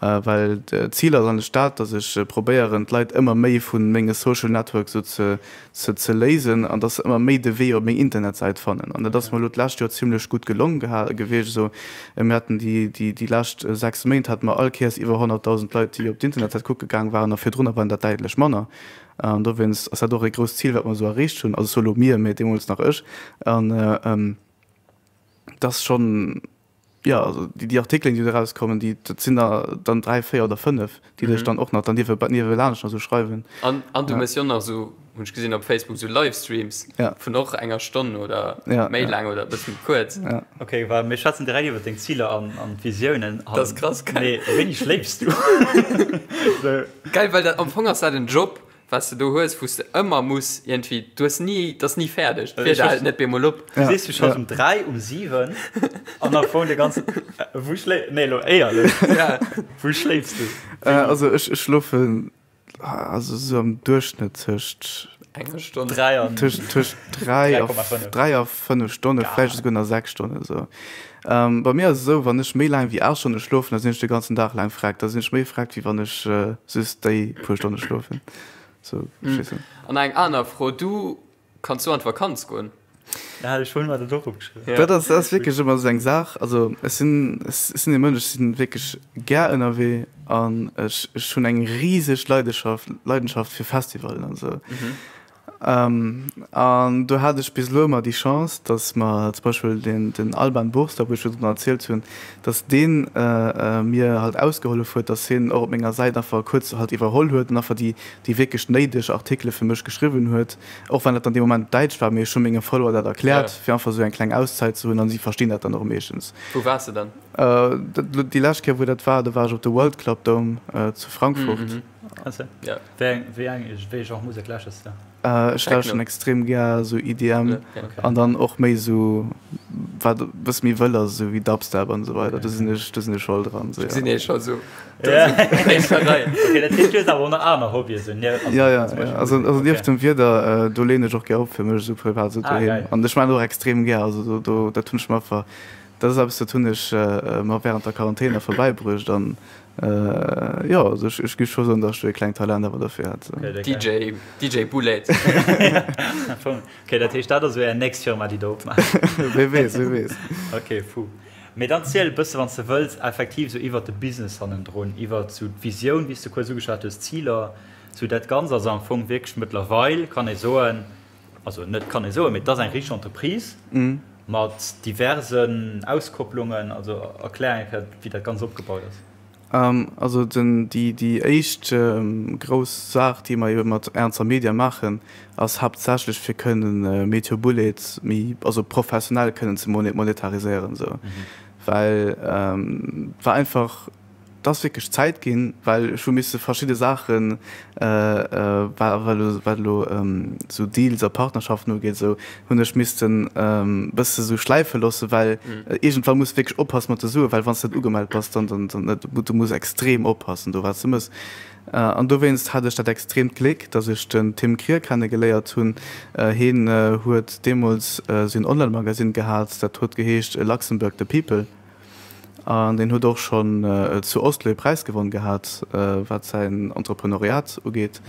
Well d'Zil ass eigentlech dat, datt ech probéieren, d'Leit ëmmer méi vu menge Social Networks sou ze ze léisen an datt se ëmmer méi de Wee op meng Internetsäit fannen. An dat ass mer elo d'lescht Joer zimlech gutt gelong gewiescht. Esou, mir haten déi déi déi lescht 6 Méint hate mer all Kéiers iwwer 100.000 Leit, déi op d'Internetsäit kucke gaang waren a virdrunner waren dat däitlech manner. An dowéinst ass dat och e grousst Zil, wat mer esou erreecht hunn. Also ech soe elo mir, mee deemools nach ech. An dat ass schonn. Jo, also déi Artikelen, déi do erauskommen, déi, dat sinn der dann 3, 4 oder 5, déi ech dann och nach dann niewe, niewelaanscht nach esou schreiwen. An, an du méchs jo nach esou, hunn ech gesinn op Facebook, esou Livestreams vun och enger Stonn oder méi laang oder e bësse méi kuerz. Ok, well mir schwätzen direkt iwwer deng Ziler an, an d'Visiounen. Dat ass krass, gell? Mee wéini schléifs du? Geil, well dat am Fong ass dat en Job, Wat s de do hues, wou s de ëmmer muss iergendwéi, du hues ni, dat ass ni fäerdeg, d'Wieder hält net bemol op. Du sees, du schaffs um 3, um 7 an am Fong de ganzen, wou schléi, nee elo éierlech, wou schléifs du? Also ech schlofen also esou am Duerchschnëtt tëscht enger Stonn, 3 an, tëscht 3 a 3 a 5 Stonne, vläicht esouguer nach 6 Stonnen esou. Bei mir ass et esou, wann ech méi laang wéi 8 Stonne schlofen, da sinn ech de ganzen Dag laang vreckt. Da sinn ech méi vreckt, wéi wann ech just déi puer Stonne schlofen. Sou, verstees du? An eng aner Fro, Du kanns du an d'Vakanz goen? Ja, ech hunn mer dat och opgeschriwwen. Dat ass, dat ass wierklech ëmmer esou eng Saach. Also ech sinn, ech sinn e Mënsch, ech sinn wierklech gär ënnerwee an ech, ech hunn eng riseg Leidenschaft, Leidenschaft fir Festivallen an esou. An do hat ech bis elo ëmmer déi Chance, datt mer zum Beispill den, den Alban Burster, wou ech virdrun erzielt hunn, datt dee mir halt ausgehollef huet, datt hien och op menger Säit einfach kuerz halt iwwerholl huet an einfach déi, déi wierklech néideg Artikele fir mech geschriwwen huet, och wann dat dann dee Moment op Däitsch war, mee ech hu menge Follower dat erkläert, fir einfach esou eng kleng Auszäit ze hunn an si verstinn dat dann och meeschtens. Wou waars de dann? Déi lescht Kéier wou dat war, do war ech op de World Club Dome zu Frankfurt. Wéi eng, wéi Genre Musek lauschters de? Ech lauschteren extrem gär esou EDM an dann och méi esou wat e bësse méi wëll ass, esou wéi Dubstep an esou weider. Do sinn ech, do sinn ech voll dran. Esou, ja. Sinn ee scho sou éischter Rei. Ok, dat heescht du hues awer och nach aner Hobbyen esou nieft, also Ja, ja, ja. Also, also nieft dem Wieder, do leeën ech och gär op fir mech esou privat esou doheem. An ech maachen och extrem gär, also do, do, dat hunn ech mer einfach, dat ass eppes, dat hunn ech mer während der Quarantän einfach bäibruecht an Jo, also ech, ech géif scho soen, datt ech do e klengt Talent awer dofir hätt. DJ, DJ Boulette. Ok, dat heescht, dat ass esou Är nächst Firma, déi Der opmaacht? Wie weess, wie weess. Ok, fou. Mee dann ziel e bësse, wann s de wëlls, effektiv esou iwwert de Business hannendrun, iwwert esou d'Visioun, wéi s de kuerz ugeschwat hues, d'Ziler, esou dat Ganzt. Also am Fong wierklech mëttlerweil kann ee soen, also net kann ee soen, mee et ass eng richteg Entreprise mat diversen Auskopplungen. Also erklär eng Kéier, wéi dat Ganzt opgebaut ass. Also den, déi, déi éischt grouss Saach, déi mer ebe mat Ernzer Media maachen, ass haaptsächlech fir kënnen Meteo Bullet méi, also professionell kënnen ze monetariséieren esou. Well et war einfach, Et ass wierklech Zäit ginn, well ech hu misse verschidde Saachen, wat elo esou Deals a Partnerschaften ugeet, esou hunn ech missten e bësse sou schläife loossen, well iergendwann muss de wierklech oppasse mat de Suen, well wann s de net ugemellt bass, dann, dann, du muss extrem oppassen do wat s de méchs. An dowéinst hat ech dat extreemt Gléck, datt ech den Tim Krier kennegeléiert hunn. Hien huet deemools esou en Online-Magasinn gehat, dat huet geheescht Luxembourg the People. An deen huet och schonn zu Oslo ee Präis gewonn gehat, wat säin Entrepreneuriat ugeet.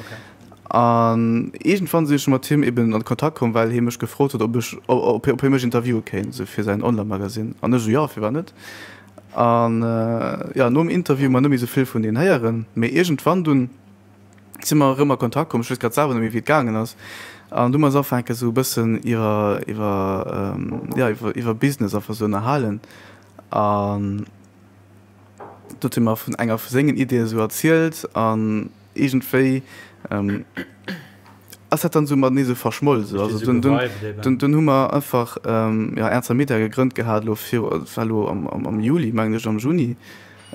An iergendwann sinn ech mat him eben an Kontakt komm, well hie mech gefrot huet, ob ech, ob hie mech interviewe kéint, esou fir säin Online-Magasinn. An ech esou, jo, firwat net? An jo, nom Interview hu mer net méi esou vill vun deen héieren, mee iergendwann dunn si mer erëm a Kontakt komm, ech weess grad selwer net méi, wéi et gaangen ass. An du hu mer eis afaange sou e bëssen iwwer, iwwer, jo, iwwer, iwwer Business einfach sou ënnerhalen. An do huet hie mer vun enger vu sengen Ideeë sou erzielt an iergendwéi ass dat dann esou matenee sou verschmoll sou. Also dunn, dunn, dunn, dunn hu mer einfach jo Ernzer Media gegrënnt gehat elo viru, dat war elo am, am, am Juli mengen ech, am Juni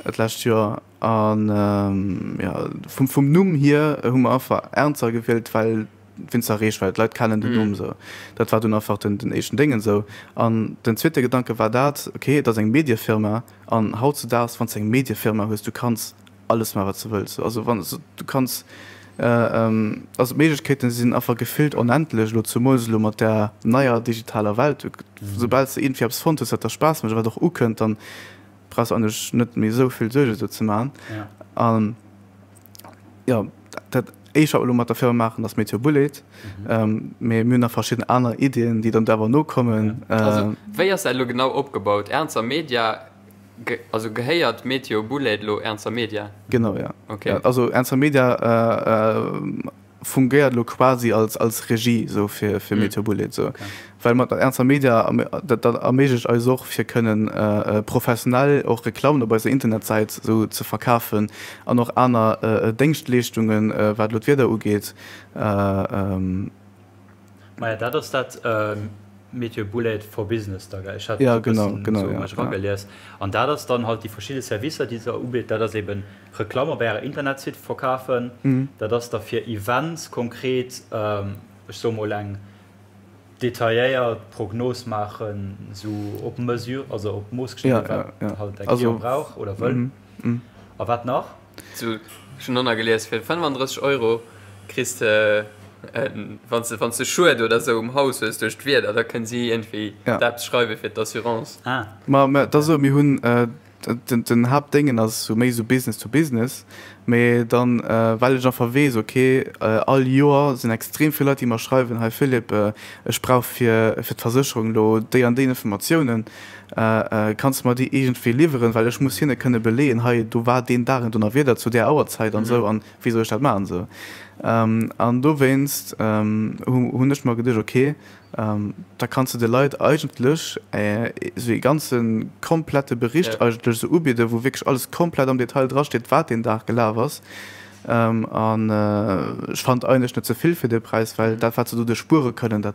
d'lescht Joer. An jo vum, vum Numm hier hu mer einfach Ernzer gewielt, well wéinst der Reechwäit, d'Leit kennen den Numm sou. Dat war dunn einfach den, den éischten Déngen sou. An den zweete Gedanke war dat, okay, et ass eng Mediefirma an hautzedaags, wann s de eng Mediefirma hues, du kanns alles maachen, wat s de wëlls. Also wann s du kanns, also d'Méiglechkeeten sinn einfach gefillt onendlech elo, zemools elo mat där neier digitaler Welt. Soubal s de iergendwéi eppes fonnt hues, wat der Spaass mécht a wat och ukënnt, dann brauchs de eigentlech net méi esou vill Suerge sou ze maachen. An jo, dat éischt, wat mer elo mat der Firma maachen, ass Meteo Bullet. Mee mir hunn nach verschidden aner Iddien, déi dann do awer nokommen. Also wéi ass dat elo genau opgebaut? Ernzer Media Also gehéiert Meteo Bullet elo Ernzer Media? Genau, ja. Okay. Ja, also Ernzer Media fungéiert elo quasi als, als Regie sou fir, fir Meteo Bullet sou. Okay. Well mat Ernzer Media, dat, dat erméiglecht eis och fir kënnen professionell och Reklammen op eiser Internetsäit sou ze verkafen an och aner Déngschtleeschtungen, wat elo d'Wieder ugeet. Maja, dat ass dat Meteo Bullet for Business da, gell? Ech hat ja, genau, genau, so ja, eragelies. Ja. An dat ass dann halt déi verschidde Servicer, déi se ubitt. Dat ass eben Reklamm op ärer Internetsite verkafen. Mhm. Dat ass da fir Events konkret, ähm, ech soe mol eng detailléiert Prognos maachen, sou op Mesure, also op Mooss geschnidden, ja, wat ja, ja. halt däi Client brauch oder wëll. Mhm. Mhm. A wat nach? Sou, ech hunn ënner gelies, fir 35 Euro kriss de, wann s de, wann s de Schued oder sou um Haus hues duerch d'Wieder, da kënnen si iergendwéi eppes schreiwe fir d'Assurance. Ah. Ma, ma et ass esou, mir hunn, den, den Haaptdéngen ass sou méi sou Business to Business, mee dann, well ech einfach weess, okay, all Joer sinn extrem vill Leit, déi mer schreiwen, hei Philippe, ech brauch fir, fir d'Versécherung elo déi an déi Informatiounen, Kanns de mer déi iergendwéi liwweren, well ech muss hinne kënne beleeën, hei do war deen Dag en Donnerwieder zu där Auerzäit an esou an wéi soll ech dat maachen esou. An dowéinst hunn ech mer geduecht, ok, da kanns de de Leit eigentlech esou ee ganze komplette Bericht eigentlech esou ubidden, wou wierklech alles komplett am Detail drasteet, wat deen Dag gelaf ass. An ech fannen et eigentlech net ze vill fir dee Präis, well dat wat se doduerch spuere kënnen, dat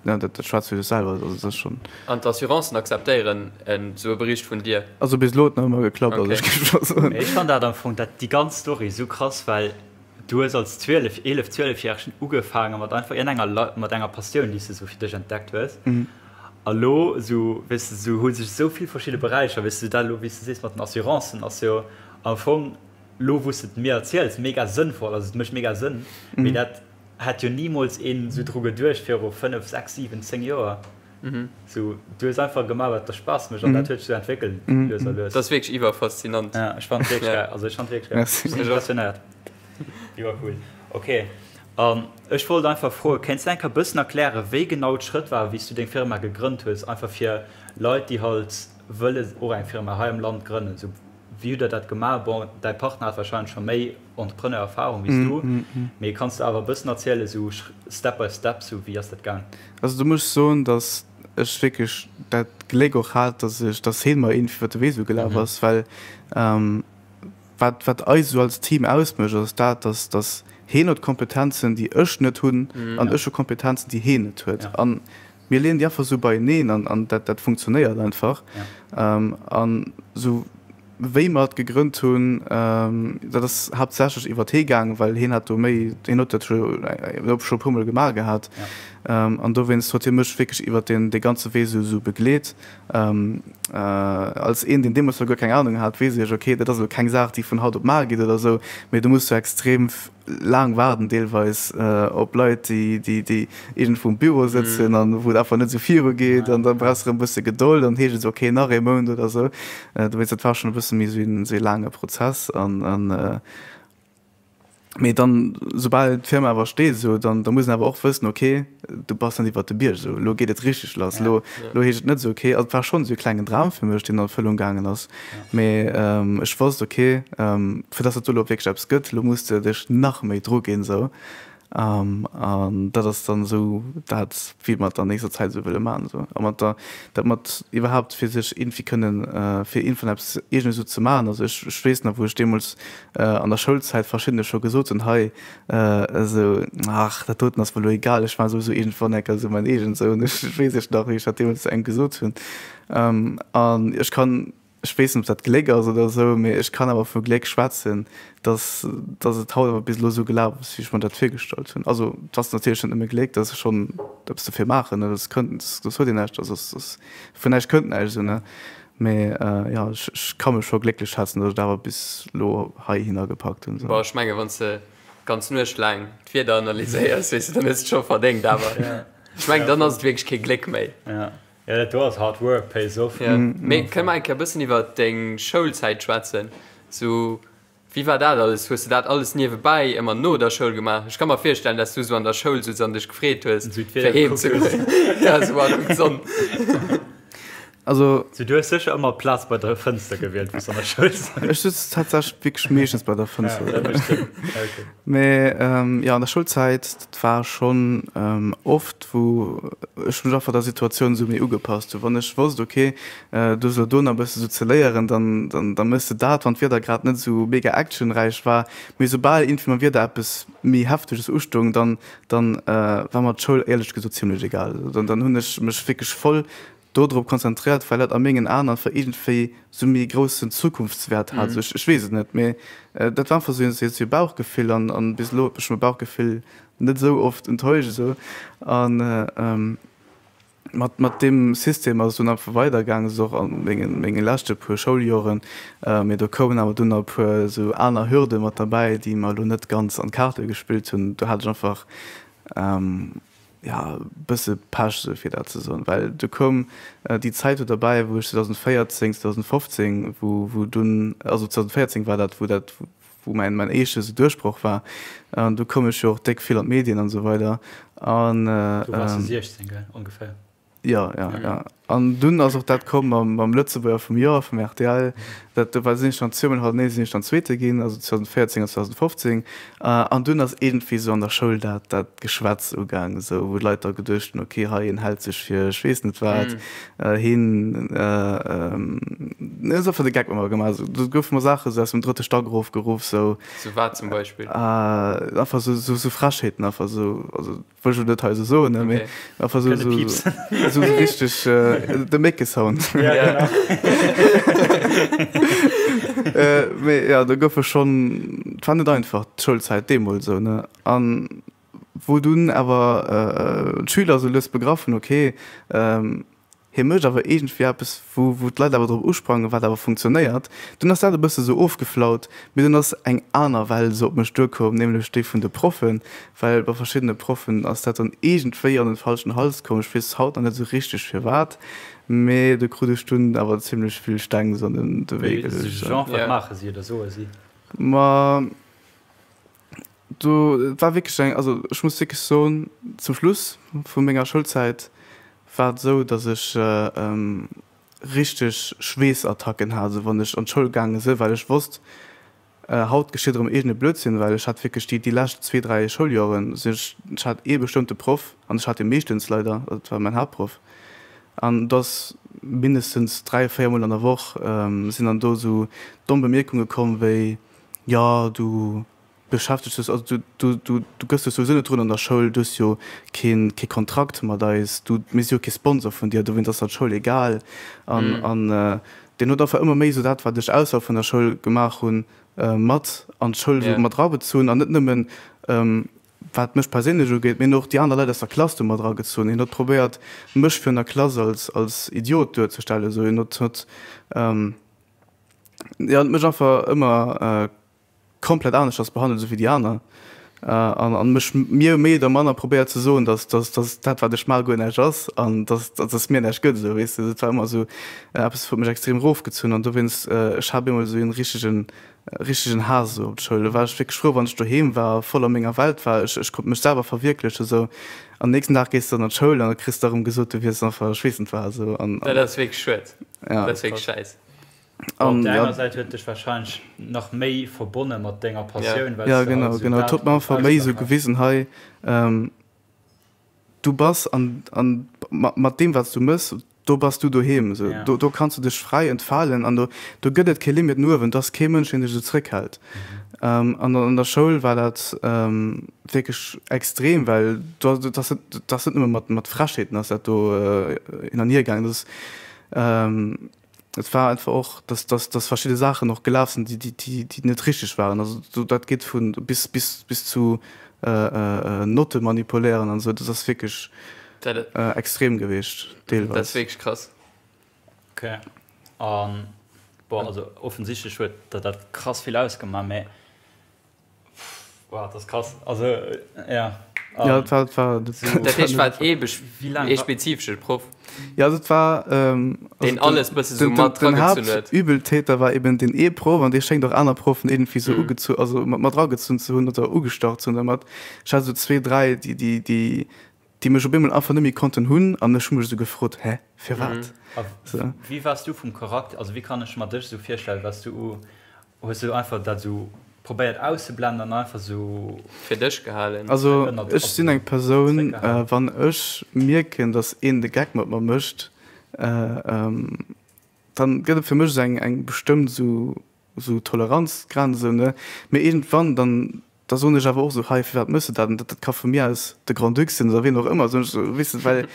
Ja, dat schwätzt fir sech selwer, also dat ass schonn. An d'Assurancen akzeptéieren esou e Bericht vun dir? Also bis elo huet nach ëmmer geklappt, also ech géif scho soen. Mee ech fannen dat am Fong, dat déi ganz Story esou krass, well du hues als 12, 11, 12 järegen ugefaange mat einfach iergendenger Lei, mat enger Passioun déi s de esou fir dech entdeckt hues a lo esou, weess de, esou hu sech esou vill verschidde Beräicher, weess de, dat elo wéi s de sees mat den Assurancen ass jo am Fong lo wou s de et mir erziels mega sënnvoll, also et mécht mega Sënn, mee dat Hätt jo nimools een sou dru geduecht viru 5, 6, 7, 10 Joer. Sou, du hues einfach gemaach wat der Spaass mécht an dat huet sech sou entwéckelt lues a lues. Dat ass wierklech iwwerfaszinant. Ja, ech fannen et wierklech geil. Also ech fannen et wierklech geil. Ech sinn impressionéiert. Iwwercool. Ok, an ech wollt einfach froen, kéints de eng Kéier bëssen erklären, wéi genau d'Schrëtt waren, wéi s du deng Firma gegrënnt hues? Einfach fir Leit, déi halt wëlle och eng Firma hei am Land grënnen. Sou, wéi hutt der dat gemaach? Bon, däi Partner hat warscheinlech scho méi Entrepreneur-Erfahrung wéi s du, mee kanns de awer e bëssen erzielen, sou Step by Step, sou wéi ass dat gaang? Also do muss ech soen, datt ech wierklech dat Gléck och hat, datt ech, datt heen mer iergendwéi iwwer de Wee sou gelaf ass, well wat, wat eis esou als Team ausmécht, ass dat, datt, datt heen huet Kompetenzen, déi ech net hunn, an ech hu Kompetenzen, déi heen net huet. An mir leeën déi einfach esou beieneen an, an dat, dat funktionéiert einfach. An esou wéi mer et gegrënnt hunn, dat ass haaptsächlech iwwert hee gaangen, well hien hat do méi, hien huet dat scho scho e puermol gemaach gehat. An dowéinst huet hie mech wierklech iwwert deen dee ganze Wee esou esou begleet. Als een, deen deemools nach guer keng Anung hat, weess ech, okay, dat ass elo keng Saach, déi vun haut op mar geet oder esou, mee du muss jo extrem laang waarden deelweis op Leit, déi, déi, déi iergendwou um Büro sëtzen an wou et einfach net esou viru geet an da brauchs de erëm e bësse Gedold an heescht et esou, okay, nach ee Mount oder esou. Dowéinst, dat war schonn e bësse méi esou een, esou ee laange Prozess an, an. Mee dann, soubal d'Firma awer steet, esou, dann da muss een awer och wëssen, okay, du bass net iwwert de Bierg, esou, elo geet et richteg lass, elo elo heescht et net esou, okay, also et war schonn esou e klengen Dram fir mech, deen an Erfëllung gaangen ass, mee ech wosst, okay, fir dass dat do elo wierklech eppes gëtt, elo muss de dech nach méi druginn, esou. An dat ass dann esou dat, wéi mer et an nächster Zäit esou wëlle maachen. Esou. A mat der, dat mat iwwerhaapt fir sech iergendwéi kënnen, fir iergendwann eppes Eegenes esou ze maachen. Also ech, ech weess nach, wou ech deemools an der Schoulzäit verschiddene scho gesot hunn, hei esou, ach dat doten ass mer elo egal, ech maache souwisou iergendwann eng Kéier esou mäin eegent esou. An ech weess ech nach, wéi ech dat deemools engem gesot hunn. An ech kann Ech weess net, ob dat Gléck ass oder esou, mee ech kann awer vu Gléck schwätzen, dass, dass et haut awer bis elo esou gelaf ass, wéi ech mer dat virgestallt hunn. Also, et ass natierlech net nëmme Gléck, dat ass schonn eppes dofir maachen, ne, dass kënnt, dass huet een näischt, also dass, dass vun näischt kënnt näischt esou, ne. Mee jo, ech, ech ka mech scho glécklech schätzen, dass ech et awer bis elo heihinner gepackt hunn esou. Bon, ech menge wann s de d'ganz Nuecht laang d'Wieder analyséiers, weess de, dann hues de et scho verdéngt. Awer ech mengen, dann ass et wierklech kee Gléck méi. Ja, dat do ass hard work pays off. Ja. Mee kënne mer eng Kéier e bëssen iwwer deng Schoulzäit schwätzen? Sou, wéi war dat alles? Hues de dat alles niewebäi ëmmer no der Schoul gemaach? Ech ka mer virstellen, dass du sou an der Schoul souz an dech gefreet hues, fir heem ze goen. Ja, sou, ah, kuck d'Sonn. Also. Sou, du hues sécher ëmmer d'Plaz bei der Fënster gewielt, wou s du an der Schoul souz. Ech sutz tatsächlech wierklech meeschtens bei der Fënster. Ja, dat mécht Sënn. Ja, okay. Mee jo, an der Schoulzäit, dat war schonn oft, wou ech mech einfach der Situatioun esou méi ugepasst hunn. Wann ech wosst, ok, du hues elo do nach e bësse sou ze léieren, dann, dann, da méchs de dat, wann d'Wieder grad net esou mega actionräich war. Mee soubal iergendwéi mam Wieder eppes méi Hefteges ustoung, dann, dann war mer d'Schoul éierlech gesot zimmlech egal. Dann, dann hunn ech mech wierklech voll dodrop konzentréiert, well dat a mengen Aen einfach iergendwéi sou méi groussen Zukunftswäert hat. Sou, ech weess et net, mee dat war einfach sou e Bauchgefill an an bis elo huet mech mäi Bauchgefill net esou oft enttäuscht esou. An mat mat deem System ass et dunn einfach weidergaangen, esou och a mengen menge leschte puer Schouljoren. Mee do koumen awer dunn nach e puer esou aner Hürde mat derbäi, déi mer elo net ganz an d'Kaarte gespillt hunn. Do hat ech einfach ja, bësse Pech, esou fir dat ze soen, well du koum déi Zäit do derbäi, wou ech 2014, 2015, wou, wou dunn, also 2014 war dat, wou dat, wou mäin, mäin éischte esou Duerchbroch war, an du koum ech jo och déck vill an d'Medien an esou weider an. Du waars du 16, gell, ongeféier? Jo, jo, jo. An dunn ass och dat komm mam, mam Lëtzebuerger vum Joer vum rtl. Dat, do war, sinn ech dann zweemol hannertenee sinn ech dann Zweete ginn, also 2014 an 2015. An dunn ass iergendwéi esou an der Schoul dat, dat Geschwätz ugaang, esou, wou d'Leit da geduecht hunn, okay, hei, hien hält sech fir ech weess net wat, hien, huet einfach de Geck mat mer gemaach. Esou, do goufe mer Saache sou aus dem drëtte Stack erofgeruff, sou. Sou wat zum Beispill? Einfach sou, sou, sou Frechheeten einfach sou, also. Wëll ech lo net hei esou soen, ne, mee einfach esou, Kënne piepsen. esou richteg de Méckesound. Ja, genau. Mee ja, do goufe schonn, et war net einfach d'Schoulzäit deemools esou, ne. An wou dunn awer d'Schüler esou lues begraff hunn, okay, Hie mécht awer iergendwéi eppes, wou wou d'Leit awer drop usprangen, wat awer funktionéiert. Dunn ass dat e bësse sou ofgeflaut, mee dunn ass eng aner Well sou op mech duerkomm, nämlech déi vun de Proffen, well bei verschiddene Proffen ass dat dann iergendwéi an den falschen Hals komm. Ech weess haut nach net sou richteg firwat, mee do krut ech dunn awer zimmlech vill Steng sou an de Wee geluecht. Genre, wat maache si oder soe si? Ma Do, et war wierklech eng, also ech muss wierklech soen, zum Schluss vu menger Schoulzäit war et esou, datt ech richteg Schweessattacken hat, esou wann ech an d'Schoul gaange sinn, well ech wosst, haut geschitt erëm iergend e Blödsinn, well ech hat wierklech déi déi lescht zwee, dräi Schouljoren, sinn ech, ech hat ee bestëmmte Proff an ech hat dee meeschtens leider, also dat war mäin Haaptproff, an do ass mindestens dräi, véier Mol an der Woch sinn dann do esou domm Bemierkunge komm wéi, Jo, du beschäftegs dech, also du, du, du, du gëss dech souwisou net drun an der Schoul, du hues jo keen, kee Kontrakt mat eis, du, mir si jo kee Sponsor vun dir, dowéinst ass der d'Schoul egal. An, an deen huet einfach ëmmer méi esou dat, wat ech ausserhalb vun der Schoul gemaach hunn, mat an d'Schoul esou mat erabezunn an net nëmmen, wat mech perséinlech ugeet, mee och déi aner Leit aus der Klass do mat eragezunn. Hien huet probéiert, mech virun der Klass als, als Idiot duerzestellen, esou. Hien huet, huet, Jo, huet mech einfach ëmmer komplett aneschters behandelt esou wéi déi aner an an mech mir méi oder manner probéiert ze soen, dass dass dass dat wat ech maache guer näischt ass an dass dass mir näischt gëtt esou weess de. Dat war ëmmer esou eppes wat mech extrem erofgezunn an dowéinst ech hat op eemol esou een richtegen. richtegen Haass esou op d'Schoul. Do war ech wierklech frou, wann ech doheem war, voll a menger Welt war. Ech, ech konnt mech selwer verwierklechen esou. An nächsten Dag gees de dann an d'Schoul an da kriss de erëm gesot, du wiers einfach ech weess net wat esou. An, Dat ass wierklech schued. Ja. Dat ass wierklech schäiss. An, op der aner Säit huet dech wahrscheinlech nach méi verbonne mat denger Passioun, well ja, genau, halt genau. Et huet mer einfach méi esou gewisen, hei, ähm, du bass an, an mat deem wat s du mëss, do bass du doheem, esou. Ja. Do, do kanns du dech fräi entfalen an do, do gëtt et kee Limit no uewen, do ass kee Mënsch, deen dech esou zréckhält. Mhm. An an der Schoul war dat ähm, wierklech extrem, well do, dat ass net, dat ass net nëmme mat, mat Frechheeten ass dat do äh, hin an hier gaangen. Dat ass, ähm, Et war einfach och, dass, dass, dass verschidde Saachen och gelaf sinn, déi, déi, déi, déi net richteg waren. Also do, dat geet vu bis, bis, bis zu Notte manipuléieren an esou. Dat ass wierklech extrem gewiescht deelweis. Dat ass wierklech krass. Okay. An bon, also offensichtlech huet der dat krass vill ausgemaach, mä Wow, dat ass krass. Also, ja. Ja, dat war, dat war, dat heescht, war et ee spezifesche Proff? Ja, also et war, ähm, also deen alles bësse sou mat dragezunn huet. Den Haaptübeltäter war eben deen ee Proff an dee schéngt och aner Proffen iergendwéi sou ugezu, also mat dragezunn ze hunn oder ugestach ze hunn dermat. Ech hat esou zwee, dräi, déi, déi, déi, déi mech op eemol einfach net méi konnten hunn an ech hu mech esou gefrot, hä, firwat? A wéi waars du vum Charakter, also wéi kann ech mer dech esou virstellen? Waars du Hues du einfach dat esou probéiert auszeblenden an einfach esou. Fir dech gehalen? Also ech sinn eng Persoun, wann ech mierken, datt een de Geck mat mer mécht, dann gëtt et fir mech esou eng eng bestëmmt esou esou Toleranzgrenz esou ne, mee iergendwann dann Da soen ech awer och esou, hei, firwat méchs de dat? An dat ka vu mir aus de Grand-Duc sinn oder wien och ëmmer, soen ech esou, weess de, well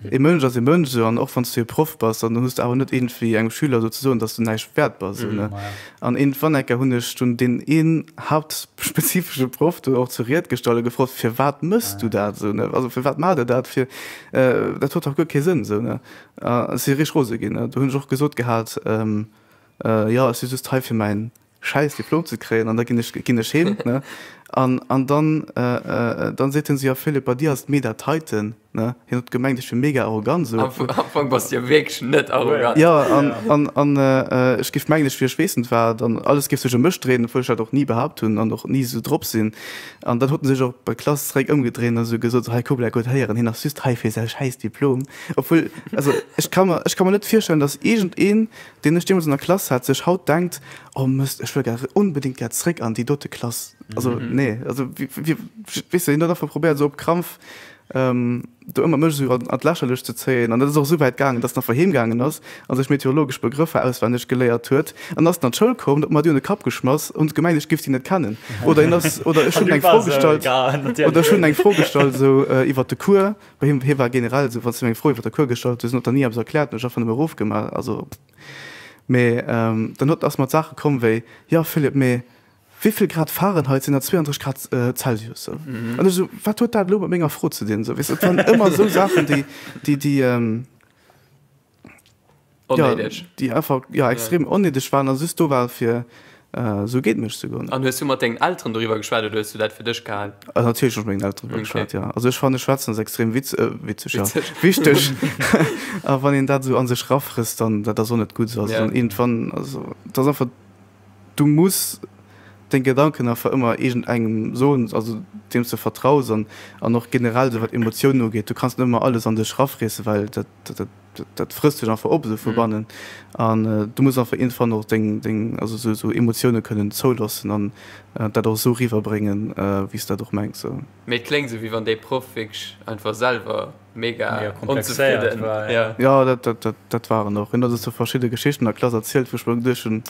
e Mënsch ass e Mënsch esou an och wann s du e Proff bass, dann hues de awer net iergendwéi engem Schüler esou ze soen, dass du näischt wäert bass esou, ne? An iergendwann eng Kéier hunn ech dunn deen een haaptspezifesche Proff do och zur Ried gestallt a gefrot, firwat méchs du dat esou, ne? Also firwat maacht Der dat? Fir, dat huet dach guer kee Sënn esou, ne? A ech si richteg rose ginn, ne? Do hunn ech och gesot gehat, jo, ech si just hei fir mäin schäiss Diplom ze kréien an da ginn ech ginn ech heem ne an an dann dann seet hien esou, jo Philippe, bei dir ass et méi dat heiten ne. Hien huet gemengt ech wier mega arrogant esou. Am Ufank bass de jo wierklech net arrogant. Jo an an an ech géif mengen ech wier ech weess net wat an alles géif sech ëm mech dréinen, obwuel ech dat och ni behaapt hunn an och ni esou drop sinn. An dann huet en sech och bei d'Klass zeréck ëmgedréint an esou gesot, hei Kobler huet héieren, hien ass just hei fir säi schäiss Diplom. Obwuel also ech ka mer ech ka mer net virstellen, datt iergendeen deen ech deemools an der Klass hat, sech haut denkt, oh Mëst, ech wëll gär onbedéngt gär zréck an déi dote Klass. Also nee, also wéi, weess de, hien huet einfach probéiert esou op Krampf do ëmmer mech esou an d'Lächerlecht ze zéien. An dat ass och esou wäit gaangen, dass en einfach heem gaangen ass a sech meteorologesch Begrëffer auswenneg geléiert huet. An ass en an d'Schoul komm, huet mer déi un de Kapp geschmass an huet gemengt, ech géif déi net kennen. Oder hien ass, oder ech hunn eng Fro gestallt, oder ech hunn eng Fro gestallt esou iwwert de Cours, Bei him, hie war generell esou, wann s du him eng Fro iwwer de Cours gestallt hues, en huet der ni eppes erkläert, en huet einfach nëmme erofgemaach, also mee dann huet, ass mat Saache komm wéi, jo Philippe, mee wéivill Grad Fahrenheit sinn da 32 Grad Celsius? An ech esou, wat huet dat elo mat menger Fro ze dinn? Esou, weess de, et waren ëmmer esou Saachen, déi, déi, déi. Onnéideg. Ja, déi einfach ja, extrem ja. onnéideg waren a just do war fir äh, sou géint mech ze goen. An hues du mat dengen Elteren doriwwer geschwat oder hues du dat fir dech gehalen? Äh, natierlech hunn ech mat mengen Elteren doriwwer okay. geschwat, ja. Also ech fanne schwätzen ass extrem witz, äh, witzeg, ja. Wichteg. A wann een dat sou an sech rafrësst, dann dat ass och net gutt. Also ja. dann iergendwann, also dat ass einfach, du muss deng Gedanken einfach ëmmer iergendengem soen, also deem s de vertraus an, an och generell sou wat Emotiounen ugeet, du kanns net ëmmer alles an dech rafriesse, well dat, dat, dat frësst dech einfach op esou vu bannen an du muss einfach iergendwann och deng, deng, also esou, esou Emotioune kënnen zouloossen an dat och esou riwwerbréngen, wéi s de dat och mengs esou. Mee et kléngt esou, wéi wann dee Proff wierklech einfach selwer mega onzefridden war. Jo, jo, dat, dat, dat war en och. Hien huet eis esou verschidde Geschichten an der Klass erzielt, wou ech mer geduecht hunn,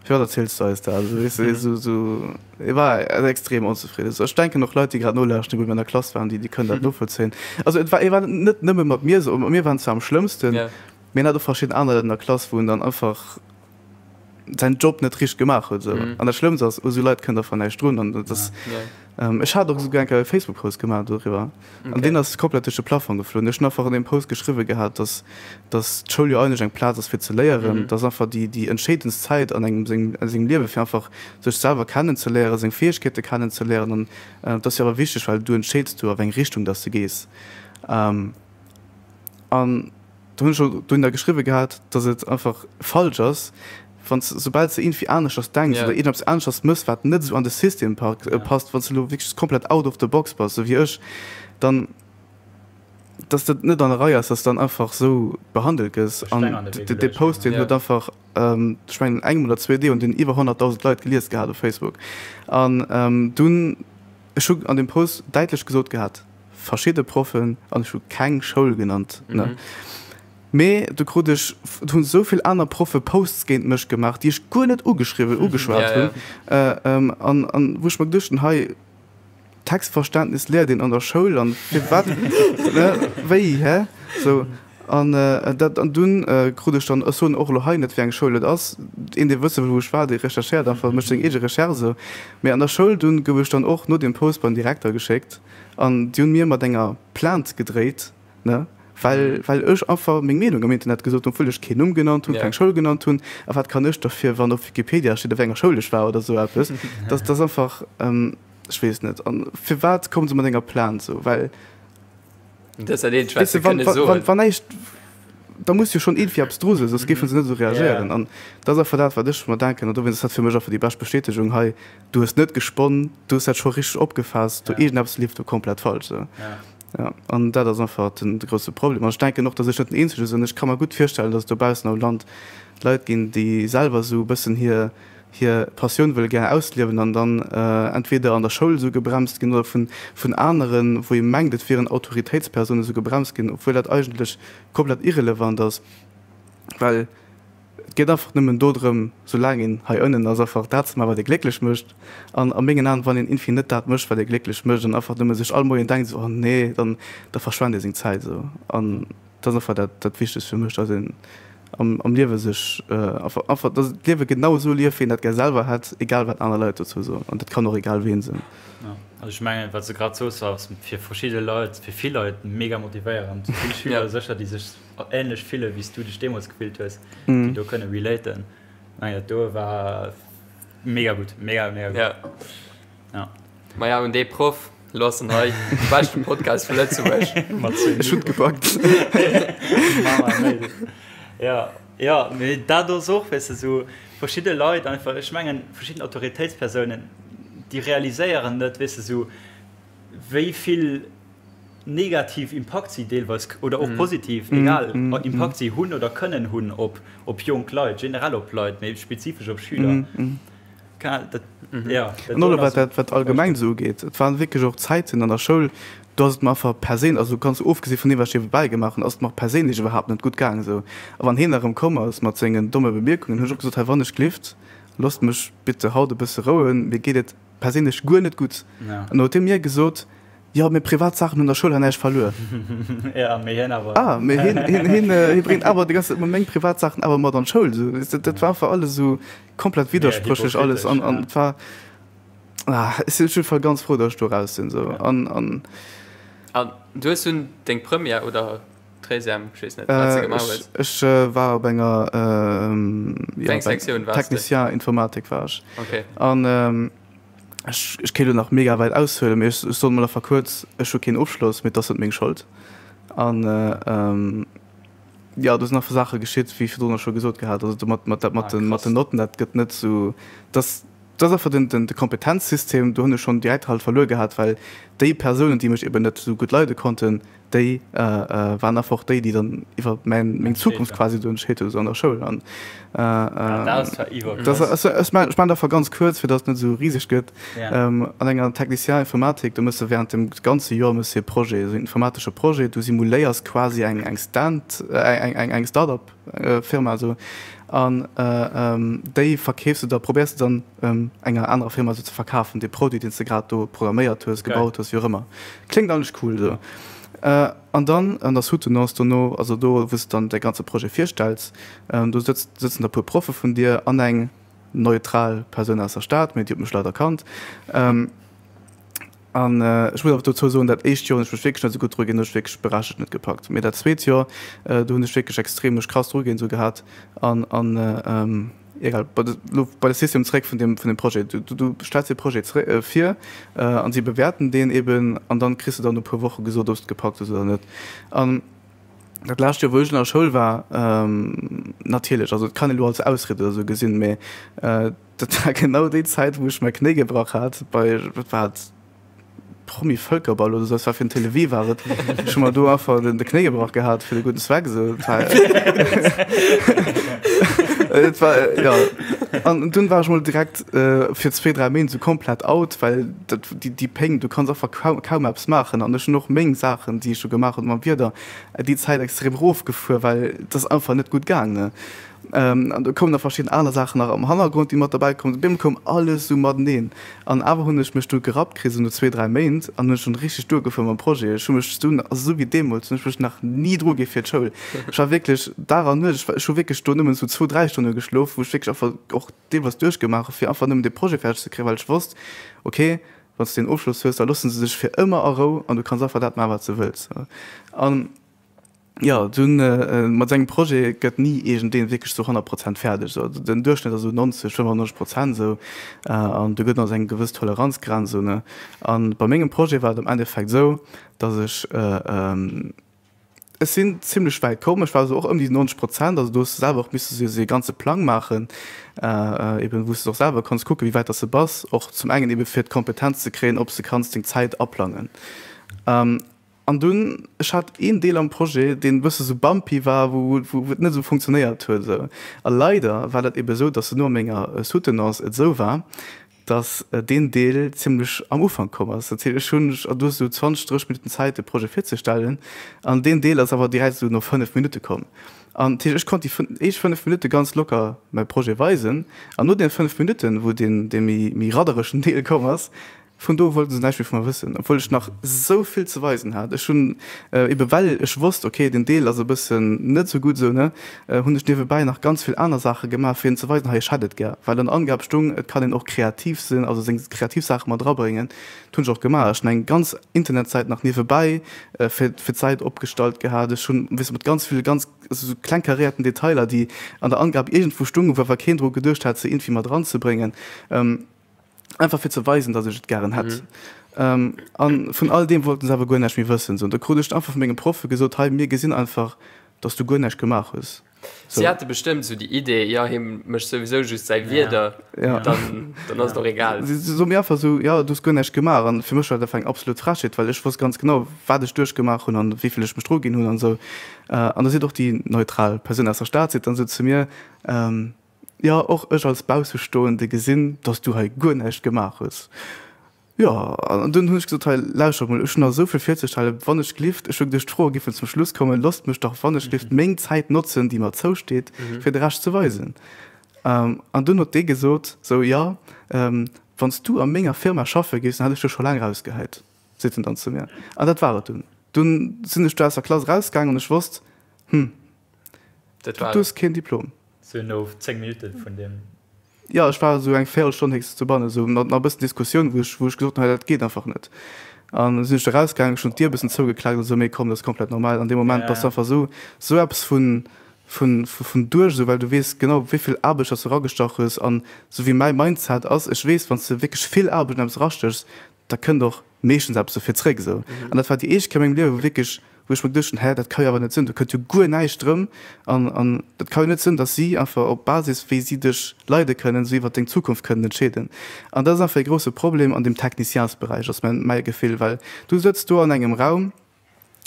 Firwat erziels du eis dat? Also, weess de, esou, esou, e war extrem onzefridden. Ech denken och Leit, déi grad nolauschteren, déi bei mir an der Klass waren, déi, déi kënnen dat novollzéien. Also et war, e war net nëmme mat mir esou, mat mir war en zwar am schlëmmsten, mee en hat och verschidden aner Leit an der Klass, wou en dann einfach säin Job net richteg gemaach huet. Esou. An dat Schlëmmst ass, u sou Leit kënnt einfach näischt drun. An dat ass, ech hat och esouguer eng Kéier e Facebook-Post gemaach doriwwer. An deen ass komplett duerch de Plafong geflunn. Ech hunn einfach an deem Post geschriwwe gehat, dass, dass d'Schoul jo eigentlech eng Plaz ass fir ze léieren, dass einfach déi, déi entscheedendst Zäit an engem sengem, a sengem Liewe fir einfach sech selwer kennenzeléieren, seng Fäegkeete kennenzeléieren. An et ass jo awer wichteg, well du entscheeds du a wéi eng Richtung dass de gees. An do hunn ech och dohinner geschriwwe gehat, dass et einfach falsch ass. Wann s, soubal s de iergendwéi aneschters denks oder iergendeppes aneschters méchs, wat net esou an de System passt, wann s de elo wierklech komplett out of the box bass, esou wéi ech, dann, dass dat net an der Rei ass, dass de dann einfach esou behandelt gëss. An dee Post, deen huet einfach, ech mengen an engem oder zwee Deeg hunn deen iwwer 100.000 Leit gelies gehat op Facebook. An dunn, ech hu an deem Post däitlech gesot gehat, verschidde Proffen, an ech hu keng Schoul genannt, ne, mee du krut ech, et hunn esou vill aner Proffe Posts géint mech gemaach, déi ech guer net ugeschriwwen, ugeschwat hunn, an wou ech mer geduecht hunn, hei, Textverständnis léiert een an der Schoul an firwat, ne, wéi, hä? Sou, an dat, an dunn krut ech dann, ech soen och elo hei net, wéi eng Schoul et ass, een dee wësse wëll wou ech war, dee recherchéiert einfach, mécht seng eege Recherche sou. Mee an der Schoul dunn gouf ech dann och no deem Post beim Direkter geschéckt an déi hunn mir mat enger Plainte gedréit, ne, well, well ech einfach meng Meenung am Internet gesot hunn, obwuel ech keen Numm genannt hunn, keng Schoul genannt hunn. A wat kann ech derfir, wann op Wikipedia steet, a wéi enger Schoul ech war oder sou eppes? Dat ass einfach, ech weess net. A firwat komme se mat enger Plainte sou? Well, Dat ass dat eenzegt, wat weess se de, wann, kënne soen. wann, wann näischt, da muss jo schonn iergendwéi eppes dru sinn, soss géife se net esou reagéieren. An dat ass einfach dat, wat ech mer denken. An dowéinst ass dat fir mech einfach déi bescht Bestätegung hei, Du hues net gesponn, du hues dat scho richteg opgefaasst, do iergendeppes leeft do komplett falsch. Sou. Ja, an dat ass einfach den de grousse Problem. An ech denken och, datt ech net den Eenzege sinn. Ech ka mer gutt virstellen, datt et dobaussen am Land Leit ginn, déi selwer esou e bëssen hir hir Passioun wëlle gär ausliewen an dann entweder an der Schoul esou gebremst ginn oder vun vun aneren, wou ee mengt, et wieren Autoritéitspersounen, esou gebremst ginn, obwuel dat eigentlech komplett irrelevant ass, well Et geet einfach nëmmen dodrëm, soulaang een hei ënnen ass, einfach dat ze maachen, wat ee glécklech mécht. An a mengen Aen, wann een irgendwie net dat mécht, wat ee glécklech mécht, an einfach nëmme sech all Moien denkt, esou, oh nee, dann da verschwent ee seng Zäit esou. An dat ass einfach dat, dat Wichtegst fir mech, dass een am, am Liewe sech einfach, einfach, dass een d'Liewe genau esou lieft, wéi een dat gär selwer hätt, egal wat aner Leit dozou soen. An dat kann och egal ween sinn. Jo, also ech mengen, wat s de grad soos, ass fir verschidde Leit, fir vill Leit mega motivéierend. Vill Schüler sécher, déi sech ähnlech fille wéi s du dech deemools gefillt hues, déi do kënne relaten. Naja, dat do war mega gutt, mega, mega gutt. Ja. Ja. Maja, un dee Proff, lo ass en hei, de beschte Podcast vu Lëtzebuerg. Ech hunn et gepackt. Ja, ja, mee dat ass och, weess de, sou verschidde Leit einfach, ech mengen, verschidden Autoritéitspersounen, déi realiséieren net, weess de, sou wéi vill negativ Impakt si deelweis, oder och positiv, egal, Impakt si hunn oder kënnen hunn op op jonk Leit, generell op Leit, mee spezifesch op Schüler. Dat, ja, dat An och wat dat wat allgemeng esou ugeet, et waren wierklech och Zäiten an der Schoul, do ass et mer einfach perséin-, also ganz ofgesi vun deem wat ech niewebäi gemaach hunn, ass et mer perséinlech iwwerhaapt net gutt gaang esou. A wann hien da erëm komm ass mat sengen domme Bemierkungen, hunn ech och gesot, hei wann ech glift, loosst mech bitte haut e bësse rouen, mir geet et perséinlech guer net gutt. An huet hie mir gesot, jo, mee privat Saachen hunn der Schoul hei näischt verluer. Ja, mee hien awer. Ah, mee hien, hien, hien, hie bréngt awer déi ganz Zäit meng privat Saachen awer mat an d'Schoul. Sou, dat, dat war einfach alles esou komplett widderspréchlech alles an, an et war, ah, ech sinn op jidde Fall ganz frou, datt ech do raus sinn, sou. An, an. An du hues dunn deng Première oder Treizième, ech weess net, wat s de gemaach hues. Ech, ech war op enger, ja, Wéi eng Sektioun waars de? Technicien Informatik war ech. Okay. An, Ech, ech kéint elo nach mega wäit aushuelen, mee ech, ech soen emol einfach kuerz, ech hu keen Ofschloss, mee et ass net meng Schold. An jo, do sinn einfach Saache geschitt, wéi virdrun och scho gesot gehat, also do mat, mat, dat mat den, mat den Notten, dat gëtt net esou, dass, dat ass einfach den, den, de Kompetenzsystem, do hunn ech schonn direkt halt verluer gehat, well déi Persounen, déi mech eben net esou gutt leide konnten, déi waren einfach och déi, déi dann iwwer mäin, meng Zukunft quasi do entscheet hunn, esou an der Schoul. An dat ass, ech maachen dat einfach ganz kuerz, fir datt et net esou riseg gëtt. An enger Technicien Informatik, do méchs de während dem ganze Joer méchs de e Projet, esou en informatesche Projet, du simuléiers quasi eng, eng Stand, eng, eng, eng Start-up Firma esou an déi verkeefs de da, probéiers de dann enger anerer Firma esou ze verkafen, dee Produit, deen s de grad do programméiert hues, gebaut hues, wéi och ëmmer. Kléngt eigentlech cool esou. An dann an der Soutenance dono, also do, wou s de dann däi ganze Projet virstells, do sëtzen da puer Proffe vun dir an eng neutral Persoun aus der Stad, mee déi huet mech leider kannt. An ech muss awer dozou soen, dat éischt Joer hunn ech mech wierklech net esou gutt druginn, hunn ech wierklech berechtigt net gepackt. Mee dat zweet Joer, do hunn ech wierklech extrem mech krass druginn esou gehat an an egal, bei de lo bei de System zréck vun deem vun deem Projet. Du du stells dee Projet zré vir an si bewäerten deen eben an dann kriss de dann no puer Woche gesot, ob s de gepackt hues oder net. An. Dat lescht Joer, wou ech an der Schoul war, natierlech, also et kann een elo als Ausried oder esou gesinn, mee dat war genau déi Zäit, wou ech mäi Knéi gebrach hat bei, wat war et, Promi-Vëlkerball oder esou, et war fir den Télévie war et, ech hu mer do einfach de Knéi gebrach gehat fir de gudden Zweck esou. Et war, jo, an dunn war ech mol direkt fir zwee, dräi Méint esou komplett out, well dat, déi Péng, du kanns einfach kaum, kaum eppes maachen. An ech hunn och meng Saachen, déi ech do gemaach hunn mam Wieder, déi Zäit extrem erofgefuer, well et ass einfach net gutt gaang, ne. An do koumen nach verschidden aner Saachen nach am Hannergrond, déi mat derbäi koumen. Op eemol koum alles esou mateneen. An awer hunn ech mech du gerappt kritt, esou no zwee, dräi Méint, an hunn ech dunn richteg duergefuer mam Projet. Ech hu mech dunn, also esou wéi deemools, hunn ech mech nach ni dru gi fir d'Schoul. Ech war wierklech Dag an Nuecht, ech war, ech hu wierklech do nëmmen esou zwou, dräi Stonne geschlof, wou ech wierklech einfach och deelweis duerchgemaach hu fir einfach nëmmen dee Projet fäerdeg ze kréien, well ech wosst, okay, wann s de deen Ofschloss hues, da loosse se dech fir ëmmer a Rou an du kanns einfach dat maachen, wat s de wëlls. An jo, dunn mat sengem Projet gëtt ni iergendeen wierklech zu 100 Prozent fäerdeg. Esou, also den Duerchschnëtt ass esou 90, 95 Prozent esou an do gëtt nach esou eng gewëss Toleranzgrenz esou, ne. An bei mengem Projet war et am Endeffekt esou, datt ech, Ech sinn zimlech wäit komm. Ech war esou och ëm déi 90 Prozent. Also do hues de selwer och misse sou e ganze Plang maachen, eben wou s de och selwer konns kucken, wéi wäit dass de bass. Och zum engen ebe fir d'Kompetenz ze kréien, ob s de kanns deng Zäit aplangen. An dunn, ech hat een Deel am Projet, deen e bësse sou bumpy war, wou wou et net esou funktionéiert huet esou. A leider war dat ebe sou, dass no menger Soutenance et esou war, dass deen Deel zimlech am Ufank komm ass. Dat heescht, ech hunn, du hues esou 20, 30 Minutten Zäit, de Projet virzestellen, an deen Deel ass awer direkt esou no 5 Minutte komm. An dat heescht, ech konnt déi éischt 5 Minutte ganz locker mäi Projet weisen, an no deene 5 Minutten, wou deen, dee méi, méi raddereschen Deel komm ass, Vun do wollten se näischt méi vu mer wëssen, obwuel ech nach esou vill ze weisen hat. Ech hunn, ebe well ech wosst, ok, den Deel ass e bëssen net esou gutt esou, ne, hunn ech niewebäi nach ganz vill aner Saache gemaach, fir hinnen ze weisen, hei, ech hätt et gär. Well an der Angab stung, et kann een och kreativ sinn, also seng kreativ Saache mat erabréngen. Dat hunn ech och gemaach. Ech hunn eng ganz Internetsäit nach niewebäi fir fir d'Säit opgestallt gehat. Ech hunn, weess de, mat ganz ville ganz, also esou kleng karéierten Detailer, déi an der Angab iergendwou stungen, wou awer keen dru geduecht hat, se iergendwéi mat eranzebréngen. Einfach fir ze weisen, datt ech et gären hätt. Mhm. An vun all deem wollten se awer guer näischt méi wëssen. Sou, an da krut ech einfach vu menge Proffe gesot, hei, mir gesinn einfach, datt s du guer näischt gemaach hues. Si hate bestëmmt sou déi Idee, jo, hie mécht souwisou just säi Wieder, dann, dann ass et och egal. Si soe mir einfach sou, jo, du hues guer näischt gemaach. An fir mech war dat einfach eng absolut Frechheet, well ech wosst ganz genau, wat ech duerchgemaach hunn an wéi vill ech mech druginn hunn an esou. An da seet och déi neutral Persoun aus der Stad seet dann sou zu mir, Jo, och ech als Baussestoende gesinn, dass du hei guer näischt gemaach hues. Jo, an dunn hunn ech gesot, hei, lauschtert mol, ech hunn nach esou vill virzestellen, wann ech glift, ech hu geduecht, d'Froe giffen zum Schluss kommen, losst mech dach wann ech glift meng Zäit notzen, déi mer zousteet, fir de Rescht ze weisen. An dunn huet dee gesot, sou, jo, wann s du a menger Firma schaffe giffs, dann hätt ech dech scho laang erausgehäit, seet en dann zu mir. An dat war et dunn. Dunn sinn ech do aus der Klass erausgaangen an ech wosst, hm, du hues keen Diplom. Sou no 10 Minutten vun dem. Jo, ech war esou eng Véierelstonn héchstens dobannen, esou mat nach e bëssen Diskussioun, wou ech, wou ech gesot hunn, hei dat geet einfach net. An da sinn ech do rausgaangen, ech hunn d'Dier e bëssen zougeklaakt an esou, mee komm, dat ass komplett normal. An deem Moment bass du einfach esou, esou eppes vun, vun, vun duerch, esou, well du weess genau, wéi vill Aarbecht dass du eragestach hues. An esou wéi mäi Mindset ass, ech weess, wann s de wierklech vill Aarbecht an eppes erastéchs, da kënnt och meeschtens eppes dofir zréck esou. An dat war déi éischt Kéier a mengem Liewen, wou wierklech, wou ech mer geduecht hunn, hä, dat ka jo awer net sinn, do kënnt jo guer näischt erëm an an dat ka jo net sinn, datt si einfach op Basis wéi si dech leide kënnen, esou iwwert deng Zukunft kënnen entscheeden. An dat ass einfach ee grousse Problem an deem Techniciensberäich, ass mäin mäi Gefill, well du sëtz do an engem Raum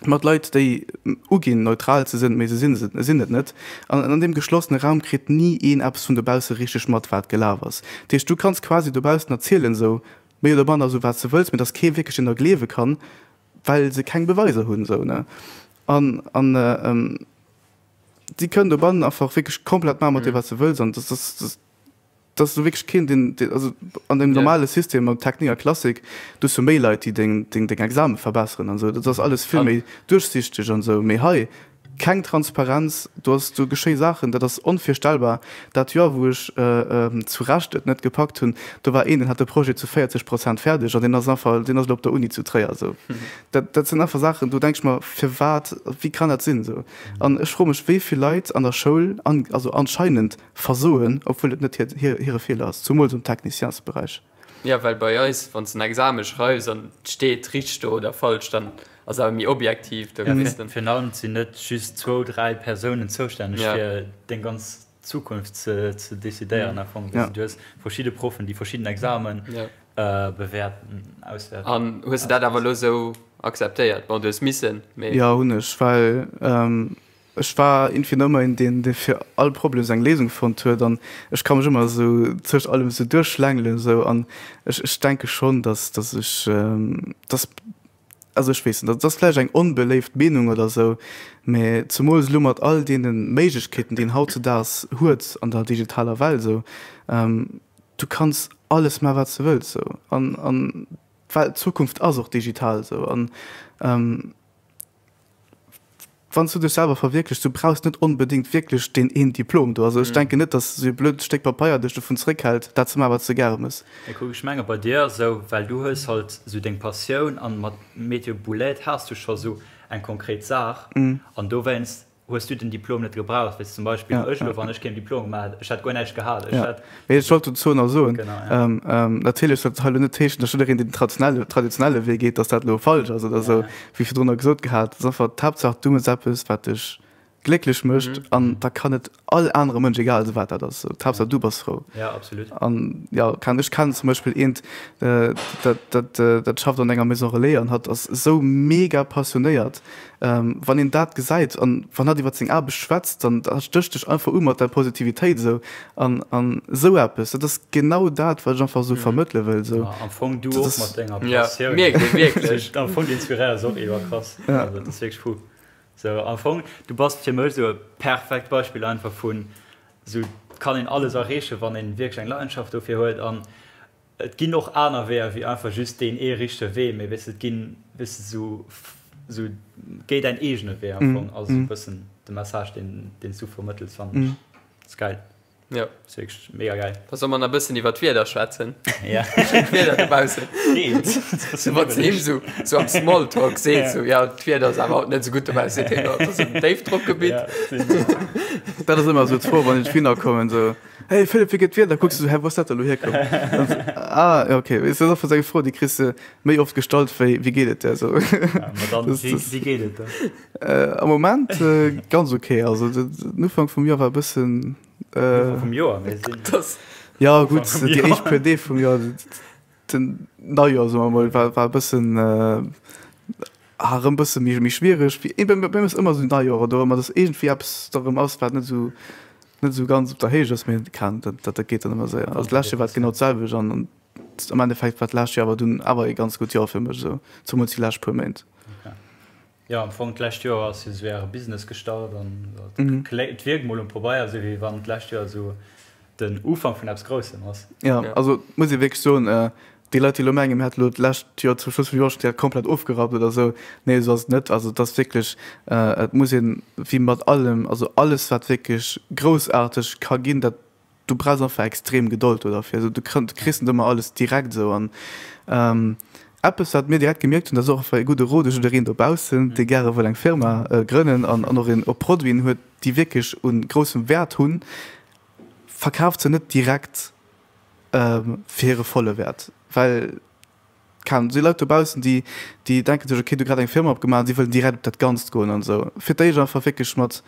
mat Leit, déi uginn neutral ze sinn, mee se sinn sinn et net. An an deem geschlossene Raum kritt ni een eppes vun dobausse richteg mat, wat gelaf ass. Dat heescht, du kanns quasi dobaussen erzielen esou, méi oder manner esou wat s de wëlls, mee dass kee wierklech een der gleewe kann, well se keng Beweiser hunn esou, ne. An an déi kënnen dobannen einfach wierklech komplett maache mat dir wat s de wëlls an dass dass dass do wierklech keen deen deen also an deem normale System am Technik a Klassik du hues jo méi Leit déi deng deng deng Exame verbesseren an esou, dat ass alles vill méi duerchsichteg an esou, mee hei Keng Transparenz, do ass, do geschéie Saachen, dat ass onvirstellbar. Dat Joer, wou ech zu Recht et net gepackt hunn, do war een, deen hat de Projet zu 40 Prozent fäerdeg an deen ass einfach, deen ass elo op der Uni zu Tréier. Esou, dat, dat sinn einfach Saachen, do denk ech mer, firwat, wéi kann dat sinn esou? An ech froe mech, wéi vill Leit an der Schoul an, also anscheinend versoen, obwuel et net hir, hir, hire Feeler ass, zumools am Techniciensberäich. Jo, well bei eis, wann s de en Exame schreifs an et steet richteg do oder falsch, dann. Ass awer méi objektiv, do kriss de. Virun allem sinn net just zwou, dräi Persounen zoustänneg fir deng ganz Zukunft ze decidéieren am Fong. Du hues verschidde Proffen, déi verschidden Examen bewäerten, auswäerten. An hues de dat awer elo esou akzeptéiert? Bon, du hues missen, mee. Jo, hunn ech, well ech war iergendwéi ëmmer een, deen dee fir all Problem esou eng Léisung fonnt huet an ech ka mech ëmmer esou tëscht allem esou duerchschlängelen esou an ech ech denke schonn, datt datt ech datt Also ech weess net, dat ass vläicht eng onbeléift Meenung oder esou, mä zemools elo mat all deene Méiglechkeeten, déi een hautzudaags huet an der digitaler Welt esou, du kanns alles maachen, wat s de wëlls esou. An, an d'Welt, d'Zukunft ass och digital esou. An Wann s du dech selwer verwierklechs, du brauchs net onbedéngt wierklech deen een Diplom do. Also ech denken net, dass esou e blöd Stéck Papeier dech dovun zeréckhält, dat ze maachen, wat s de gäre mëss. Mee kuck, ech menge bei dir ass esou, well du hues halt esou deng Passioun an mat Météo Boulette has du scho sou eng konkret Saach an dowéinst hues du den Diplom net gebraucht. Wéi zum Beispill ech elo, wann ech keen Diplom gemaach hätt, ech hätt guer näischt gehat. Ech hätt. Mee ech wollt dozou nach soen, natierlech soll dat hei elo net heeschen, dass jiddereen, deen den traditionelle Wee geet, dass dat elo falsch ass oder esou. Wéi virdrunner gesot gehat, ass einfach d'Haaptsaach, du mëss eppes, wat dech glécklech mécht an da kann et all anere Mënsch egal sinn, wat dat ass. D'Haaptsaach, du bass frou. Ja, absolut. An jo, kann, ech kennen zum Beispill eent, dat, dat, dat schafft an enger Maison Relais an hatt ass esou mega passionéiert. Wann een dat gesäit an wann hatt iwwer seng Aarbecht schwätzt, dann da stécht dech einfach u mat der Positivitéit esou. An, an esou eppes, dat ass genau dat, wat ech einfach esou vermëttele wëll esou. Am Fong du och mat denger Passioun. Ja, mierkt ee wierklech. Am Fong inspiréiers och iwwerkrass. Also dat ass wierklech fou. Sou am Fong, du bass fir mech esou e perfekt Beispill einfach vun esou kann een alles erreechen, wann een wierklech eng Leidenschaft dofir huet. An Et ginn och aner Weeër wéi einfach just deen ee richtege Wee, mee weess de, et ginn, weess de, sou, sou géi däin eegene Wee am Fong ass esou e bëssen de Message, deen, deen s du vermëttels, fannen ech. Ass geil. Jo. Ass wierklech mega geil. Da solle mer nach e bëssen iwwer d'Wieder schwätzen. Ja. D'Wieder dobaussen. Reent. Wann s de him sou, sou am Smalltalk seet, sou, jo, d'Wieder ass awer haut net sou gutt dobaussen, seet hien, jo, et ass en Déifdrockgebitt. Ja, Dat ass ëmmer esou d'Fro, wann ech dohinner kommen, sou. Hey Philipp, wéi geet d'Wieder? Kucks du sou, hä, wou ass dat da lo hierkomm? Ah, ja, okay. Weess, dat ass einfach sou eng Fro, déi kriss de méi oft gestallt wéi wéi geet et der sou. Ja, ma dann, wéi, wéi geet et der? Am Moment ganz okay. Also den Ufank vum Joer war e bëssen. Den Ufank vum Joer, mir sinn. Das. Ja, gutt, déi éischt puer Deeg vum Joer, den Neijoer, soe mer mol, war, war e bëssen, ah, erëm bësse méi, méi schwiereg. Wéi, bei mir ass ëmmer sou Neijoer do ëmmer, dass iergendwéi eppes da erëm ass, wat net sou. net esou ganz op der Héicht ass, mee kann, dat, dat geet dann ëmmer séier. Also d'lescht Joer war et genau d'selwecht an an am Endeffekt war d'lescht Joer awer dunn awer ee ganz gutt Joer fir mech esou, zemools déi lescht puer Méint. Okay. Jo, am Fong d'lescht Joer ass jo esou äre Business gestart an et et wierkt mol um Pabeier esou wéi wann d'lescht Joer esou den Ufank vun eppes Groussem ass. Jo, also muss ee wierklech soen, Déi Leit, déi elo mengen, mir hätte elo d'lescht Joer zum Schluss vum Joer schon direkt komplett ofgerappt oder esou, nee, esou ass et net. Also et ass wierklech, et muss een, wéi mat allem, also alles, wat wierklech groussaarteg ka ginn, dat, du brauchs einfach extrem Gedold do derfir. Also du kriss net ëmmer alles direkt esou. An eppes, wat mir direkt gemierkt hunn, dat ass och einfach e gudde Rot u jiddereen dobaussen, dee gäre wëll eng Firma grënnen an och een och Produiten huet, déi wierklech e grousse Wäert hunn, Verkaaft se net direkt fir hire volle Wäert, well kann si Leit dobaussen, déi déi denken sech, okay, du grad eng Firma opgemaach an si wëllen direkt op dat Ganzt goen an esou. Fir d'éischt einfach wierklech mat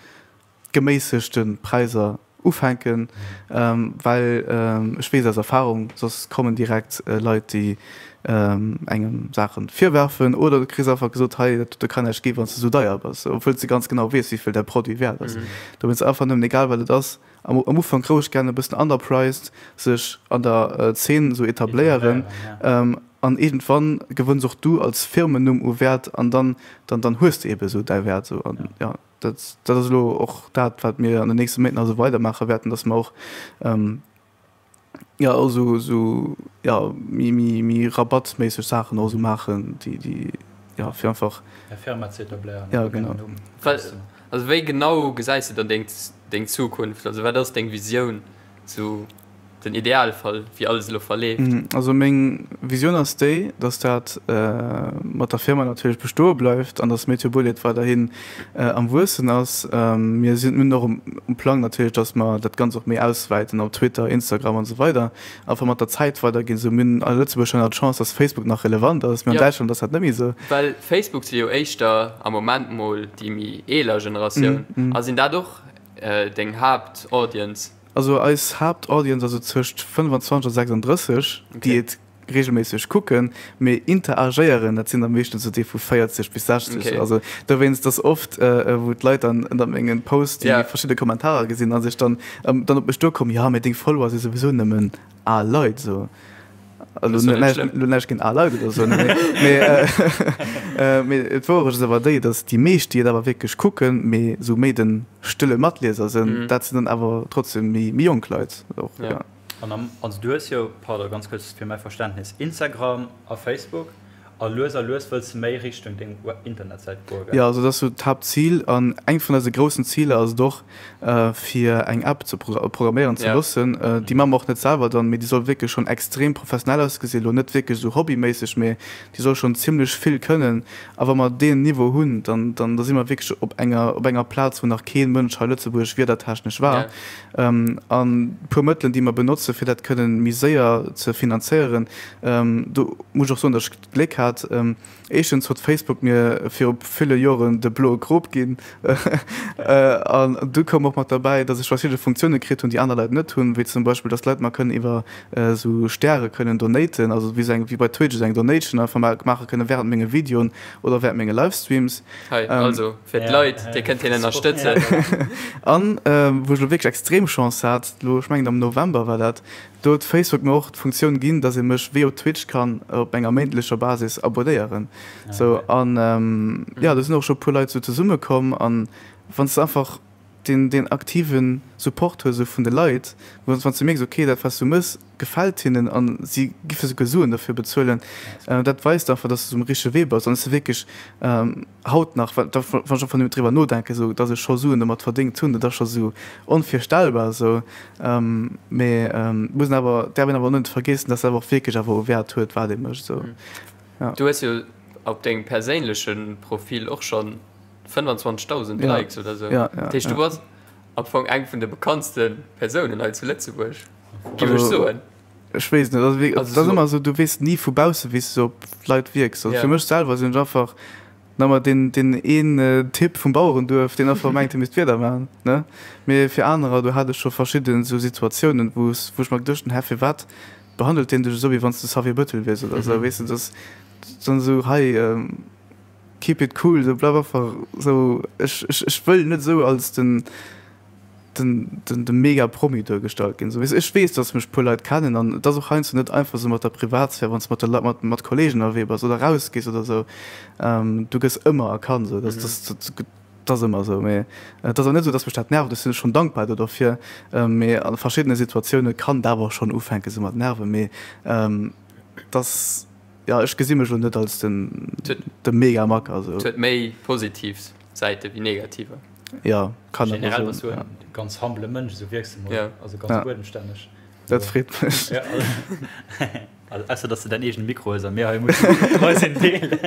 geméissegte Präisser ufänken, well ech weess aus Erfahrung, soss kommen direkt Leit, déi engem Saache virwerfen oder du kriss einfach gesot, hei dat dote kann näischt gi wann s de esou deier bass, obwuel s de ganz genau weess, wéi vill däi Produit wäert ass. Dowéinst einfach nëmmen, egal wat et ass, Am Ufank roueg gären e bëssen underpriced sech an der Zeen esou etabléieren an iergendwann gewënns och du als Firmennumm u Wäert an dann dann hues de ebe sou däi Wäert esou an jo dat dat ass elo och dat wat mir an den nächste Méint nach esou weidermaache wäerten, datt mer och jo och esou esou jo méi méi méi rabattméisseg Saachen och esou maachen déi déi jo fir einfach Är Firma ze etabléieren. Jo genau. Also wéi genau gesäis de dann deng deng Zukunft? Also wat ass deng Visioun sou? Den Idealfall, wéi alles elo verleeft? Also meng Visioun ass déi, datt dat mat der Firma natierlech bestoe bleift an datt Meteo Bullet weiderhin am Wuessen ass. Mir sinn, mir hunn och um Plang natierlech, datt mer dat Ganzt och méi auswäiten op Twitter, Instagram an esou weider. Einfach mat der Zäit weiderginn. Esou mir hunn a Lëtzebuerg nach d'Chance, datt Facebook nach relevant ass, mee an Däitschland ass dat net méi esou. Well Facebook si jo éischter am Moment mol déi méi eeler Generatioun. A sinn dat och deng Haaptaudience? Also eis Haaptaudience ass esou zwëscht 25 a 36, déi et regelméisseg kucken, mee interagéieren, dat sinn da meeschtens esou déi vu 40 bis 60. Also dowéinst ass oft, wou d'Leit dann ënner mengen Posts déi verschidde Kommentarer gesinn a sech dann dann op mech duerkommen, jo mee deng Follower si souwisou nëmmen al Leit esou. Elo näischt géint al Leit oder esou, mee mee d'Wouerecht ass awer déi, datt déi meescht, déi et awer wierklech kucken, mee esou méi de stëlle Matlieser sinn, dat sinn dann awer trotzdem méi méi jonk Leit och, jo. An am, also du hues jo, pardon, ganz kuerz fir mäi Verständnis, Instagram a Facebook a lues a lues wëlls de méi Richtung deng Internetsäit goe, gell? Jo, also dat ass sou d'Haaptzil an eng vun eise groussen Ziler ass et och, fir eng App ze programméieren ze loossen. Déi maache mer och net selwer dann, mee déi soll wierklech schonn extrem professionell ausgesinn, elo net wierklech esou hobbyméisseg, mee déi soll schonn zimlech vill kënnen. A wa mer deen Niveau hunn, dann dann da si mer wierklech op enger op enger Plaz, wou nach kee Mënsch hei Lëtzebuerg wiedertechnesch war. An e puer Mëttelen, déi mer benotzen, fir dat kënnen méi séier ze finanzéieren, do muss ech och soen, datt ech d'Gléck hat, éischtens huet Facebook mir viru ville Joren de bloe Krop ginn an du koum och mat derbäi, datt ech verschidde Funktioune kritt hunn, déi aner Leit net hunn, wéi zum Beispill, datt Leit mer kënnen iwwer esou Stäre kënnen donaten, also wéi esou eng, wéi bei Twitch, esou eng Donation einfach maache kënnen während menge Videoen oder während menge Livestreams. Hei, also fir d'Leit, Dir kënnt hien ënnerstëtzen. An wou ech elo wierklech extrem Chance hat, elo, ech mengen am November war dat, do huet Facebook mir och d'Funktioun ginn, dass ee mech wéi op Twitch kann op enger méintlecher Basis abonnéieren. Sou, an jo, do sinn och scho e puer Leit sou zesummekomm. An wann s de einfach deen, deen aktive Support hues esou vun de Leit, wann s du mierks, okay, dat wat s du méchs gefält hinnen an si giffe souguer Suen derfir bezuelen, dat weist einfach, dass s du um richtege Wee bass an dass du wierklech haut nach, wann ech einfach nëmmen driwwer nodenken, esou, dass ech scho Suen domat verdéngt hunn, dat ass scho esou onvirstellbar esou. Mee et muss een awer, däerf een awer net vergiessen, dass dat awer och wierklech awer e Wäert huet, wat ee mécht esou, jo. Du hues jo op dengem perséinleche Profil och schonn 25.000 Likes oder sou. Dat heescht, du bass am Fong eng vun de bekanntste Persounen hei zu Lëtzebuerg, géif ech soen. Ech weess net. Also, dat ass ëmmer esou, du weess ni vu bausse wéi s du op d'Leit wierks. Also fir mech selwer sinn ech einfach nëmmer deen, deen een Typ vum Bauerenduerf, deen einfach mengt, hie misst d'Wieder maachen, ne? Mee fir anerer, do hat ech scho verschidden esou Situatiounen, wou s, wou ech mer geduecht hunn, hä, firwat behandelt deen dech esou, wéi wann s de Xavier Bettel wiers oder esou, weess de? Dat ass dann esou, hei, Keep it cool, sou bleif einfach sou. Ech ech wëll net sou als den den den de mega Promi duergestallt ginn. Sou weess ech weess dass mech puer Leit kennen an et ass och heiansdo net einfach sou mat der Privatsphär wann s de mat de Leit mat mat Kollegen ënnerwee bass oder rausgees oder sou. Du gëss ëmmer erkannt sou dass dass dat ass ëmmer sou. Mee et ass och net sou dass mech dat nervt, ech sinn schonn dankbar do derfir. Mee a verschiddene Situatioune kann et awer och schonn ufänke sou mat nerven. Mee dass. Jo, ech gesi mech lo net als den de Mega-Macker. Et huet méi positiv Säite wéi negativer. Jo, kann een Generell bass du en ganz humbele Mënsch, esou wierks de mol, also ganz buedemstänneg. Dat freet mech. Also ausser dass de däin eegene Mikro hues a mir hei mussen eisen deelen.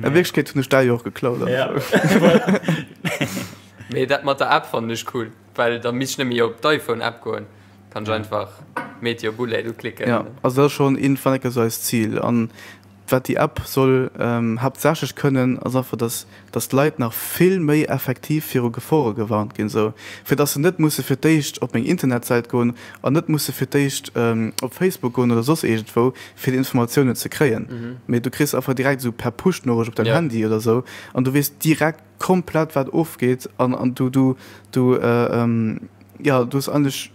A Wierklechkeet hunn ech däi jo och geklaut. Mee dat mat der App fannen ech cool, well da misst ech net méi op d'iPhone-App goen. Kann ech einfach Meteor Bullet uklicken. Ja, also dat ass schonn een van enke sou eist Zil. An wat déi App soll haaptsächlech kënnen, ass einfach, dass dass d'Leit nach vill méi effektiv viru Gefore gewarnt ginn, sou fir dass se net musse fir d'éischt op meng Internetsäit goen an net musse fir d'éischt op Facebook goen oder soss iergendwou, fir déi Informatiounen ze kréien. Mee du kriss einfach direkt esou per Push-Norricht op däin Handy oder sou an du weess direkt komplett wat ofgeet an an du du du jo du hues eigentlech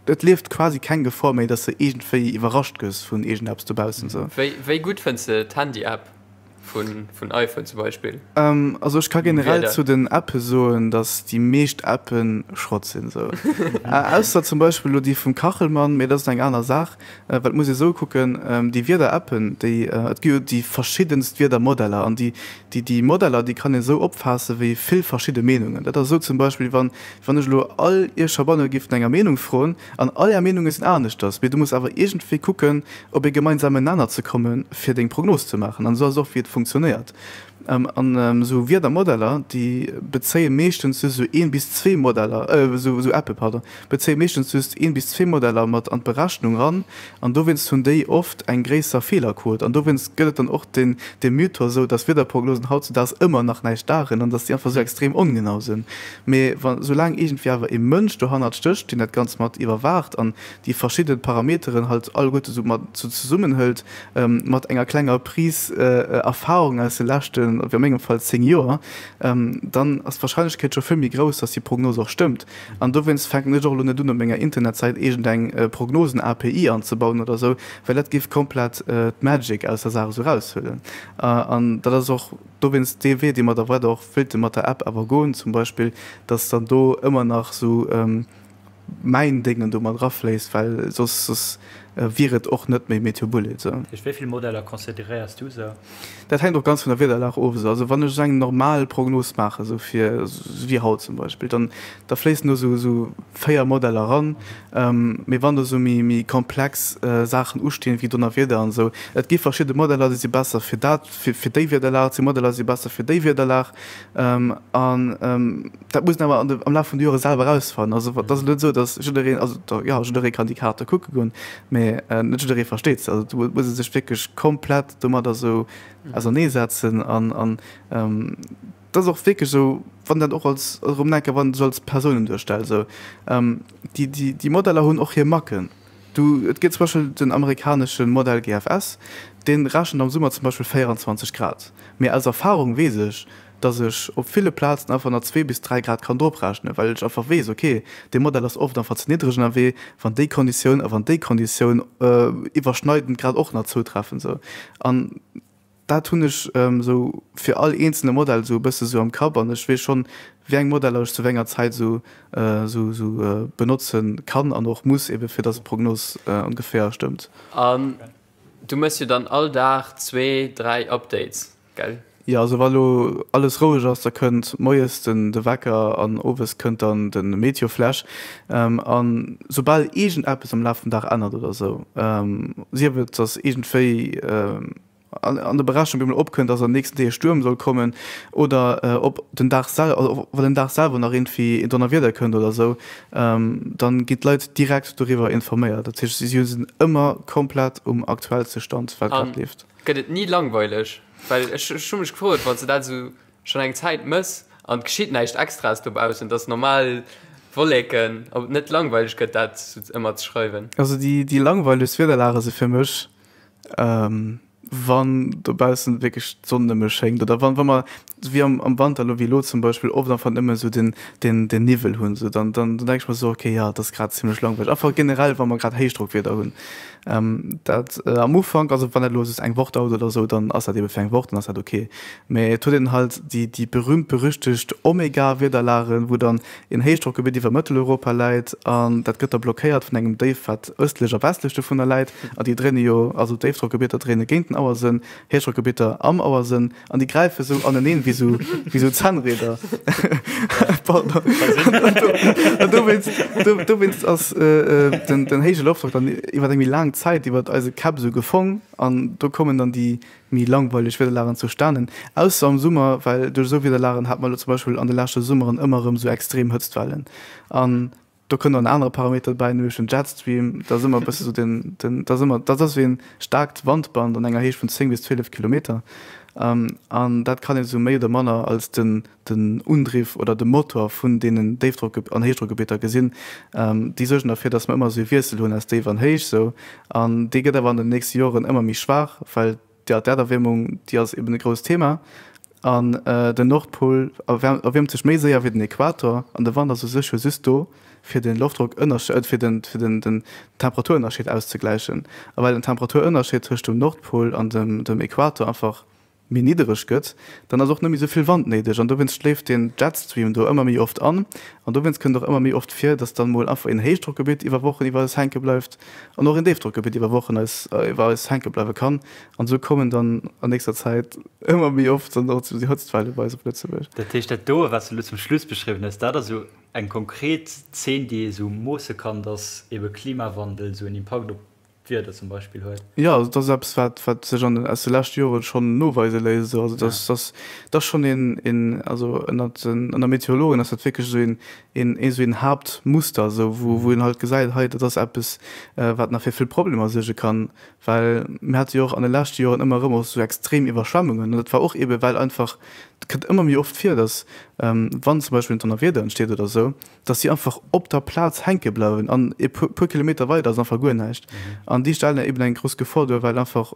et lieft quasi keng Gefor méi dass de iergendwéi iwwerrascht gëss vun iergendeppes dobaussen sou. Wéi wéi gutt fënns de d'Handy-App? Vun vun iPhone zum Beispill. Also ech ka generell zu den Appe soen, datt déi meescht Appe Schrott sinn esou. Ausser zum Beispill elo déi vum Kachelmann, mee dat ass eng aner Saach, well et muss ee esou kucken, déi Wieder-Appen, déi, et gi jo déi verschiddenst Wiedermodeller an déi déi déi Modeller, déi kann een esou opfaasse wéi vill verschidde Meenungen. Dat ass esou zum Beispill, wann wann ech elo all iech heibanne géif no enger Meenung froen, An all är Meenunge sinn aneschters, mee du muss awer iergendwéi kucken, op ee gemeinsamen Nenner ze kommen, fir deng Prognos ze maachen. An esou ass et och, wéi et funktionéiert. An esou Wiedermodeller, déi bezéie meeschtens just esou een bis zwee Modeller, esou Appe, pardon, bezéie meeschtens just een bis zwee Modeller mat an d'Berechnung ran. An dowéinst hunn déi oft eng gréisser Feelerquot. An dowéinst gëtt et dann och deen, dee Mythos esou, dass Wiederprognosen hautzudaags ëmmer nach näischt dagen an dass déi einfach esou extrem ongenau sinn. Mee wa soulaang iergendwéi awer ee Mënsch dohannert stécht, deen dat Ganzt mat iwwerwaacht an déi verschidde Parameteren halt alleguerte sou mat sou zesummenhëlt, mat enger klenger Prise Erfahrung aus de leschten, wéi a mengem Fall, 10 Joer, dann ass d'Wahrscheinlechkeet scho vill méi grouss, dass déi Prognos och stëmmt. An dowéinst fänken ech och elo net un, op menger Internetsäit iergendeng Prognosen-API anzebauen oder sou, well dat géif komplett d'Magic aus der Saach esou eraushuelen. An dat ass och dowéinst dee Wee, dee mer da weider och wéilte mat der App awer goen, zum Beispill, dass dann do ëmmer nach esou mäin Déngen do mat erafléisst, well soss, soss wier et och net méi Meteobullet. Sou. Wéi vill Modeller consideréiers du sou? Dat hänkt och ganz vun der Wiederlag of. Esou, also wann ech esou eng normal Prognos maachen, esou fir esou wéi haut zum Beispill, dann da fléissen do esou esou 4 Modeller eran. Mee wann do esou méi méi komplex Saachen ustinn, wéi Donnerwieder an esou, et gi verschidde Modeller, déi si besser fir dat, fir fir déi Wiederlag, et si Modeller, déi si besser fir déi Wiederlag. An dat muss een awer an de am Laf vun de Jore selwer erausfannen. Also et ass net esou, datt jiddereen, also jo, jidderee kann déi Kaarte kucke goen, mee net jidderee versteet se. Also do muss ee sech wierklech komplett domadder esou auserneesetzen an an dat ass och wierklech esou, wann dat och als erëm enke wann esou als Persounen duerstellt esou, déi déi déi Modeller hunn och hir Macken. Du, et gëtt zum Beispill den amerikanesche Modell GFS, dee rechent am Summer zum Beispill 24 Grad. Mee aus Erfarung weess ech, dass ech op ville Plazen einfach nach zwee bis dräi Grad kann drop rechnen, well ech einfach weess, okay, dee Modell ass oft einfach ze niddreg ënnerwee, wann déi Konditioun a wann déi Konditioun iwwerschneidend grad och nach zoutreffen. Sou. An dat hunn ech esou fir all eenzele Modell esou e bësse sou am Kapp an ech weess schonn, wéi eng Modeller ech zu wéi enger Zäit esou esou benotze kann an och muss, ebe fir dass d'Prognos ongeféier stëmmt. An du méchs jo dann all Dag zwee, dräi Updates, gell? Jo, also wa lo alles roueg ass, da kënnt moies den de Wecker an owes kënnt dann de Meteoflash. An soubal iergendeppes am Laf vum Dag ännert oder esou, sief et dass iergendwéi an der Berechnung op eemol opkënnt, dass an den nächsten Deeg e Stuerm soll kommen oder ob den Dag sel also wann den Dag selwer nach iergendwéi en Donnerwieder kënnt oder esou, dann ginn d'Leit direkt doriwwer informéiert. Dat heescht, si sinn ëmmer komplett um aktuellste Stand, wat grad leeft. Gëtt et ni langweileg? Well ech hu mech gefrot, wann s de dat esou schonn eng Zäit mëss an et geschitt näischt Extraes dobaussen, et ass normal Wolleken, ob et net langweileg gëtt, dat ëmmer ze schreiwen. Also déi déi langweilegst Wiederlage si fir mech, wann dobaussen wierklech d'Sonn nëmme schéngt oder wann wa mer wéi am am Wanter elo wéi elo zum Beispill oft einfach nëmme esou den den den Niwwel hunn esou, dann dann dann denke ech mer esou, okay jo, et ass grad zimlech langweileg. Einfach generell wa mer grad Héichdrockwieder hunn. Dat am Ufank, also wann dat elo just eng Woch dauert oder esou, dann ass dat ebe fir eng Woch, dann ass dat ok. Mee et huet een halt déi déi berühmt berüchtegt Omega-Wiederlagen, wou dann een Héichdrockgebitt iwwer Mëtteleuropa läit an dat gëtt da blockéiert vun engem Déif, wat ëstlech a westlech dovunner läit an déi dréine jo, also Déifdrockgebieter dréine géint den Auersënn, Héichdrockgebieter am Auersënn. An déi gräife sou aneneen wéi sou, wéi sou Zännrieder. Pardon. An dowéinst, dowéinst ass den, den héije Loftdrock dann iwwer eng méi laang Zäit iwwer eise Käpp sou gefong an do kommen dann déi méi langweileg Wiederlagen zustanen. Ausser am Summer, well duerch esou Wiederlagen hat mer elo zum Beispill an de leschte Summeren ëmmer erëm sou extrem Hëtztwellen. An Do kënnt nach en anere Parameter dobäi, nämlech den Jetstream. Dat ass ëmmer e bësse sou den, den, dat ass ëmmer, dat ass wéi en staarkt Wandband an enger Héicht vun 10 bis 12 Kilometer. An dat kann ee sou méi oder manner als den, den Undriff oder de Motor vun deenen Déifdrock an Héichdrockgebieter gesinn. Déi suergen derfir, datt mer ëmmer esou e Wiessel hunn aus Déif an Héich sou. An dee gëtt awer an den nächste Joren ëmmer méi schwaach, well Jo, d'Äerderwiermung, déi ass eben e grousst Thema. An den Nordpol erwiermt sech méi séier wéi den Äquator. An de Wand ass u sech jo just do, fir de Loftdrockënnerscheed, fir den, fir den, den Temperaturënnerscheed auszegläichen. A well den Temperaturënnerscheed tëscht dem Nordpol an dem, dem Äquator einfach. méi niddereg gëtt, dann ass och net méi esou vill Wand néideg an dowéinst schléift den Jetstream do ëmmer méi oft an an dowéinst kënnt och ëmmer méi oft vir, dass dann mol einfach een Héichdrockgebitt iwwer Wochen iwwer eis hänke bleift an och een Déifdrockgebitt iwwer Wochen eis iwwer eis hänke bleiwe kann an esou kommen dann an nächster Zäit ëmmer méi oft dann och déi Hëtztwelle bei eis op Lëtzebuerg. Dat heescht, dat doe wat s de elo zum Schluss beschriwwen hues, dat ass esou eng konkret Zeen, déi ee sou moosse kann, dass ebe Klimawandel esou en Impakt op d'Wieder zum Beispill huet. Jo, also dat ass eppes, wat, wat sech an den, aus de leschte Jore schonn noweise léisst esou. Also dat, dat, dat ass schonn een, een, also ënnert den, ënner Meteorologen ass dat wierklech esou een, een, ee sou een Haaptmuster esou, wou, wou een halt gesäit, hei dat ass eppes, wat nach fir vill Problemer suerge kann. Well mir hate jo och an de leschte Joren ëmmer erëm och esou extrem Iwwerschwemmungen an dat war och eebe well einfach, et kënnt ëmmer méi oft vir, datt wann zum Beispill en Donnerwieder entsteet oder esou, dass si einfach op der Plaz hänke bleiwen an e puer Kilometer weider ass einfach guer näischt. An déi stellen eben eng grouss Gefor duer, well einfach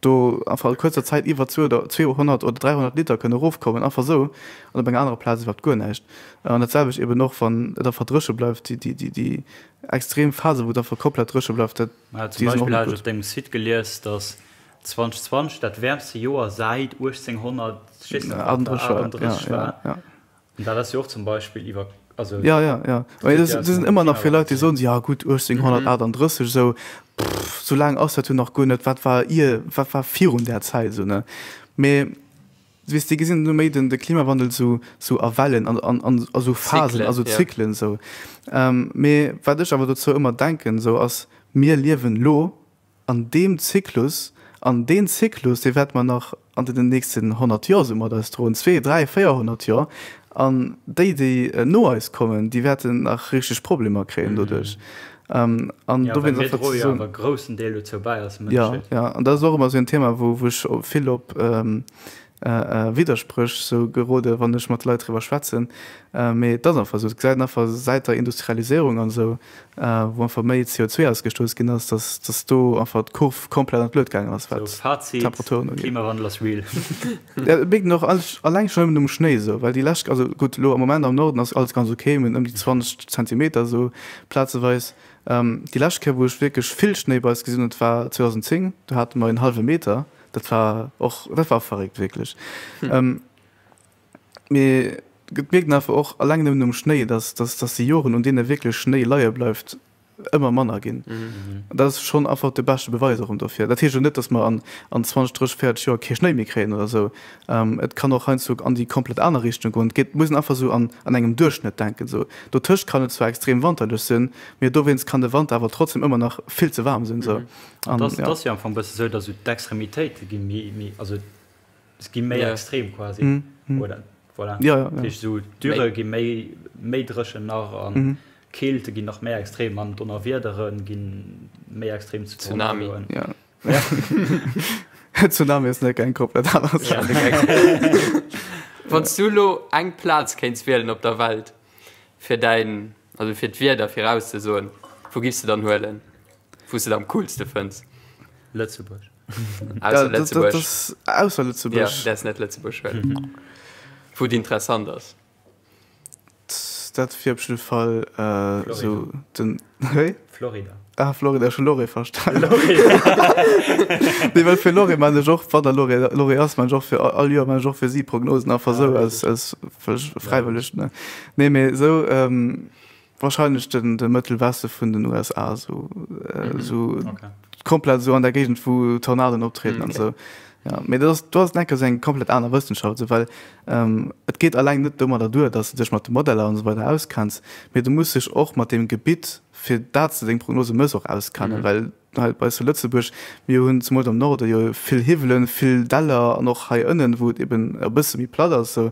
do einfach a kuerzer Zäit iwwer 200 oder 300 Liter kënne erofkommen, einfach esou, an op enger anerer Plaz iwwerhaapt guer näischt. An dat selwecht eben och, wann et einfach dréche bleift, déi, déi, déi extrem Phase wou et einfach komplett dréche bleift, dat, déi sinn och net gutt. Zum Beispill hat ech op dengem Site gelies, dass 2020 dat wäermste Joer säit 1838 war. An dat ass jo och zum Beispill iwwer, also. Ja, ja, ja. Mee dat sinn ëmmer nach vill Leit, déi soen, ja gutt, 1838 esou, pff, sou laang ass dat jo nach guer net, wat war ier, wat war virun där Zäit esou, ne? Mee weess, déi gesinn elo méi den, de Klimawandel sou, sou a Wellen an, an, an a sou Phasen, a sou Zyklen esou. Mee wat ech awer dozou ëmmer denken esou ass, mir liewen elo An deem Zyklus, an deen Zyklus, dee wäerte mer nach an den nächsten 100 Joer esou mat eis droen, zwee, dräi, 400 Joer. An déi, déi no eis kommen, déi wäerten nach richteg Problemer kréien doduerch. An dowéinst einfach ze soen. Mir droe jo awer e groussen Deel dozou bäi als Mënschheet. Jo, jo. An dat ass och ëmmer esou en Thema, wou ech vill op Widderspréch sou gerode wann ech mat Leit driwwer schwätzen. Mee et ass einfach esou, et gesäit een einfach säit der Industrialiséierung an esou, wou einfach méi CO2 ausgestouss ginn ass, datt datt do einfach d'Kurv komplett an d'Luet gaangen ass, wat d'Temperaturen ugeet. Klimawandel ass real. Ja, et mierkt een och alleng schonn nëmmen um Schnéi esou, well déi lescht, also gutt elo am Moment am Norden ass alles ganz ok, mir hunn ëm déi 20 Zentimeter esou plazeweis. Déi lescht Kéier wou ech wierklech vill Schnéi bei eis gesinn hunn, dat war 2010, do hate mer en hallwe Meter. Dat war och, dat war verréckt wierklech. Mee et mierkt een einfach och alleng nëmmen um Schnéi, dass, dass, dass déi Joren, un deene wierklech Schnéi leie bleift, ëmmer manner ginn. An dat ass schonn einfach de beschte Beweis erëm dofir. Dat heescht jo net, dass mer an, an 20, 30, 40 Joer kee Schnéi méi kréien oder esou. Et kann och heiansdo an déi komplett aner Richtung goen. Et geet, muss een einfach esou an, an engem Duerchschnëtt denken esou. Dotëscht kann et zwar extrem wanterlech sinn, mee dowéinst kann de Wanter awer trotzdem ëmmer nach vill ze waarm sinn esou. An, ja. Et ass jo am Fong e bësse sou, datt esou d'Extremitéite gi méi, méi, also se gi méi extrem quasi, oder? Voilà. Ja, ja, ja. Dat heescht esou d'Dürre gi méi, méi dréchen nach an d'Keelte ginn nach méi extrem an d'Donnerwiedere gi méi extrem zu Tsunami. Ja. Tsunami ass net eng komplett aner Saach. Wann s du elo eng Plaz kéints wielen op der Welt fir däin, also fir d'Wieder virauszesoen, wou giffs de dann huelen? Wou s de et am coolste fënns? Lëtzebuerg. Ausser Lëtzebuerg. Ausser Lëtzebuerg. Ja, däerfs net Lëtzebuerg huelen. Wou et interessant ass. Dat wier op jidde Fall esou den. Wéi? Florida. Ah, Florida, ech hu Loré verstanen. Nee, well fir Loré man ech och, wann der Loré, Loré ass, man ech och fir all Joer man ech och fir si Prognosen einfach esou aus, aus fräiwëlleg, ne. Nee, mee esou. Wahrscheinlech den de Mëttelweste vun den USA esou esou komplett esou an der Géigend wou Tornadoen optrieden an esou. Ja, mee dat ass do ass et enker esou eng komplett aner Wëssenschaft esou, well et geet alleng net domadder duer, datt s de dech mat de Modeller an esou weider auskenns, mee du muss dech och mat deem Gebitt fir dat s de deng Prognose méchs och auskennen, well Hei bei eis zu Lëtzebuerg, mir hunn zemools am Norde jo vill Hiwwelen, vill Däller an och hei ënnen, wou et eben e bësse méi platt ass esou.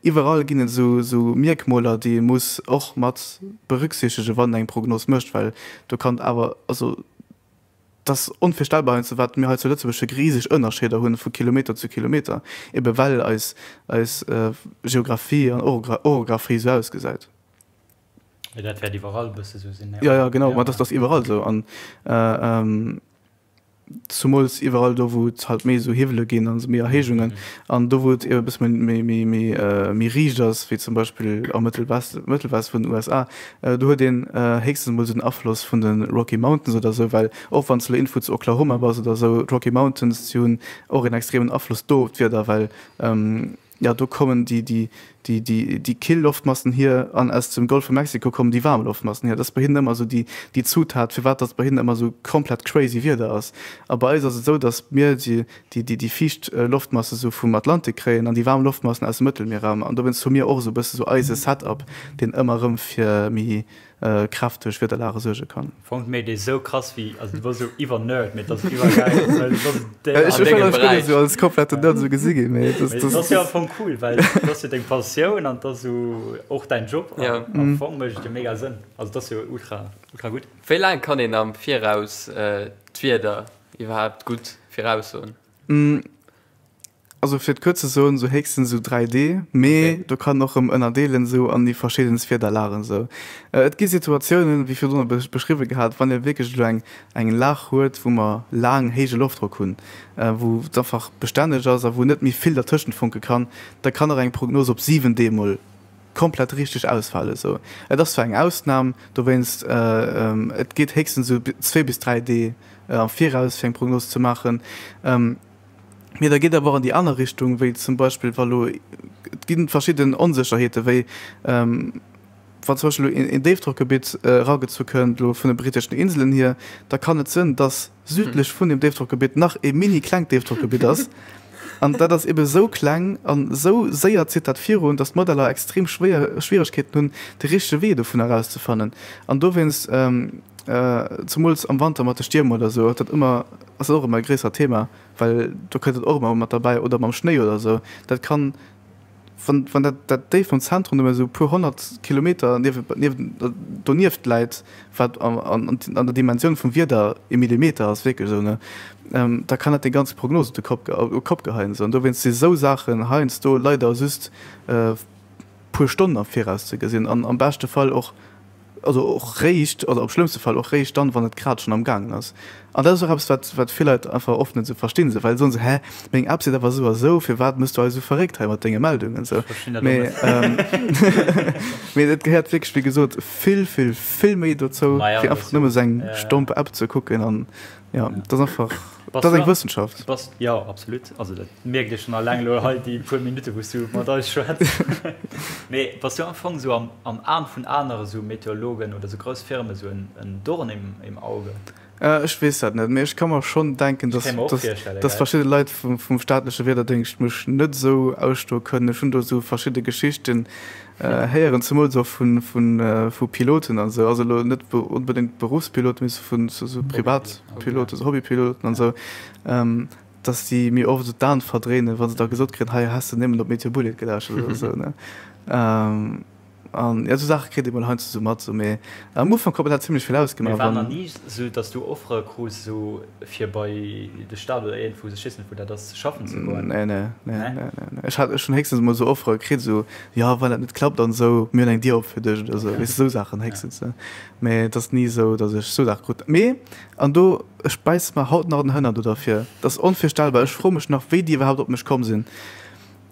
Iwwerall ginn et esou esou Mierkmoler, déi ee muss och mat berücksichtegen, wann een eng Prognos mécht, well do kann awer, also et ass onvirstellbar heiansdo, wat mir hei zu Lëtzebuerg fir riseg Ënnerscheeder hunn vu Kilometer zu Kilometer, ebe well eis eis Geographie an Orographie esou ausgesäit. Mee dat wäert iwwerall e bësse sou sinn, ne? Jo, jo, genau, ma dat ass iwwerall sou. An. Zumools iwwerall do, wou et halt méi esou Hiwwele ginn an esou méi Erhéijungen. An do, wou et e bësse méi, méi, méi, méi riicht ass, wéi zum Beispill am Mëttelwest, Mëttelwest vun den USA, do huet een héchstens emol esou den Afloss vun de Rocky Mountains oder esou, well och wann s de elo iergendwou zu Oklahoma bass oder esou, d'Rocky Mountains, déi hunn och een extremen Afloss do op d'Wieder, well Jo, do kommen déi, déi, déi, déi, déi kill Loftmassen hier an aus dem Golf vu Mexiko kommen déi waarm Loftmassen hier. Dat ass bei hinnen ëmmer esou déi, déi Zutat, firwat datt bei hinnen ëmmer esou komplett crazy Wieder ass. A bei eis ass et esou, datt mir déi, déi, déi, déi fiicht Loftmasse sou vum Atlantik kréien an déi waarm Loftmassen aus dem Mëttelmierraum. An dowéinst hu mir och esou e bësse sou eise Setup, deen ëmmer erëm fir méi kräfteg Wiederlage suerge kann. Fong méi dee sou krass wéi also du bass sou iwwer Nerd mee dass iwwer geil Ech wëll net sou als kompletten Nerd sou gesi ginn mee dass dass ass jo am Fong cool well dass jo deng Passioun an dass sou och däin Job an am Fong mécht et jo mega Sënn also dass jo ultra ultra gutt. Wéi laang kann een am Viraus d'Wieder iwwerhaapt gutt viraussoen? Also fir et kuerz ze soen, esou héchstens esou 3 Dee, mee do kann och erëm ënnerdeelen esou an déi verschiddenst Wiederlagen esou. Et gi Situatiounen, wéi virdrun beschriwwe gehat, wann ee wierklech elo eng eng Lag huet, wou mer laang héije Loftdrock hunn, wou et einfach bestänneg ass a wou net méi vill dertëschent funke kann, da kann och eng Prognos op 7 Dee mol komplett richteg ausfalen esou. Et ass zwar eng Ausnam, dowéinst et geet héchstens esou zwee bis 3 Dee am Viraus fir eng Prognos ze maachen. Mee da geet awer och an déi aner Richtung, wéi zum Beispill wa lo, et gi verschidden Onsécherheete wéi wann zum Beispill elo een Déifdrockgebitt eragezu kënnt elo vun de britteschen Inselen hier, da kann et sënn, datt südlech vun deem Déifdrockgebitt nach e mini klengt Déifdrockgebitt ass. An dat ass ebe sou kleng an esou séier zitt dat virun, datt d'Modeller extrem schwéier Schwieregkeeten hunn, de richtege Wee dovun erauszefannen. An dowéinst, Zemools am Wanter mat de Stierm oder esou huet dat ëmmer, ass dat och ëmmer e gréissert Thema, well do kënnt dat och ëmmer mat derbäi oder mam Schnéi oder esou. Dat kann, wann, wann dat, dat Déif am Zentrum nëmme esou e puer 100 Kilometer niewent, niewent, donieft läit, wat an, an, an der Dimensioun vum Wieder e Millimeter ass, wierklech esou, ne, da kann dat déi ganz Prognos op de Kopp, op de Kopp geheien esou. An dowéinst si sou Saachen heiansdo leider just puer Stonnen am Viraus ze gesinn an am beschte Fall och, Also och réischt, oder am schlëmmste Fall och réischt dann, wann et grad schonn am gaangen ass. An dat ass och eppes, wat, wat vill Leit einfach oft net esou verstinn, esou, well soen se, Hä, meng App seet awer esou a esou, firwat mëss du eis esou verréckt hei mat denge Meldungen esou? Ech verstinn dat och Mee, net. mee et gehéiert wierklech, wéi gesot, vill, vill, vill méi dozou, Maja, wéi dat einfach ass jo, nëmme esou eng ja, ja. stomp App ze kucken an, jo, dat ass einfach, Bass dat ass du eng am, Wëssenschaft. bass, jo, absolut. Also dat mierkt ee schonn alleng elo hei déi puer Minutte wou s du mat eis schwätz. Mee bass du am Fong esou am, am Aen vun anere sou Meteorologen oder sou grouss Firme sou en, en Dorn im, im Auge? Ech weess dat net, mee ech ka mer schonn denken, Ech dass, kéint mer och dass, virstellen, dass gell? verschidde Leit vum, vum staatleche Wiederdéngscht mech net esou ausstoe kënnen. Ech hunn do esou verschidde Geschichten héieren, zemools och vu, vu, vu Piloten an esou, also elo net onbedéngt Beruffspiloten, mee sou vun sou, sou Privatpiloten, sou Hobbypiloten an esou. Dass déi mir oft esou d'Aen verdréinen, wa se da gesot kréien, hei häss de némmen op Météo Bullet gelauschtert oder esou, ne? An jo, esou Saache kritt ee mol heiansdo esou mat, esou, mee am Ufank huet mer dat zimlech vill Mee ausgemaach, war nach wann. ni esou, dass du Offere krus, esou fir bei de Staat oder iergendwou, ech weess net wou dat ass, schaffen ze goen? Nee, nee, nee, Nee? nee, nee, nee. Ech hat, ech hunn héchstens emol esou Offere kritt, esou, jo, wann dat net klappt an esou, mir hunn eng Dier op fir dech oder esou, weess de, esou Saachen Ja. héchstens, ne? Mee et ass ni esou, dass ech esou Saache krut. Mee, an do, Ech bäisse mer haut nach den Hënner do derfir. Dat ass onvirstellbar. Ech froe mech nach, wéi déi iwwerhaapt op mech komm sinn.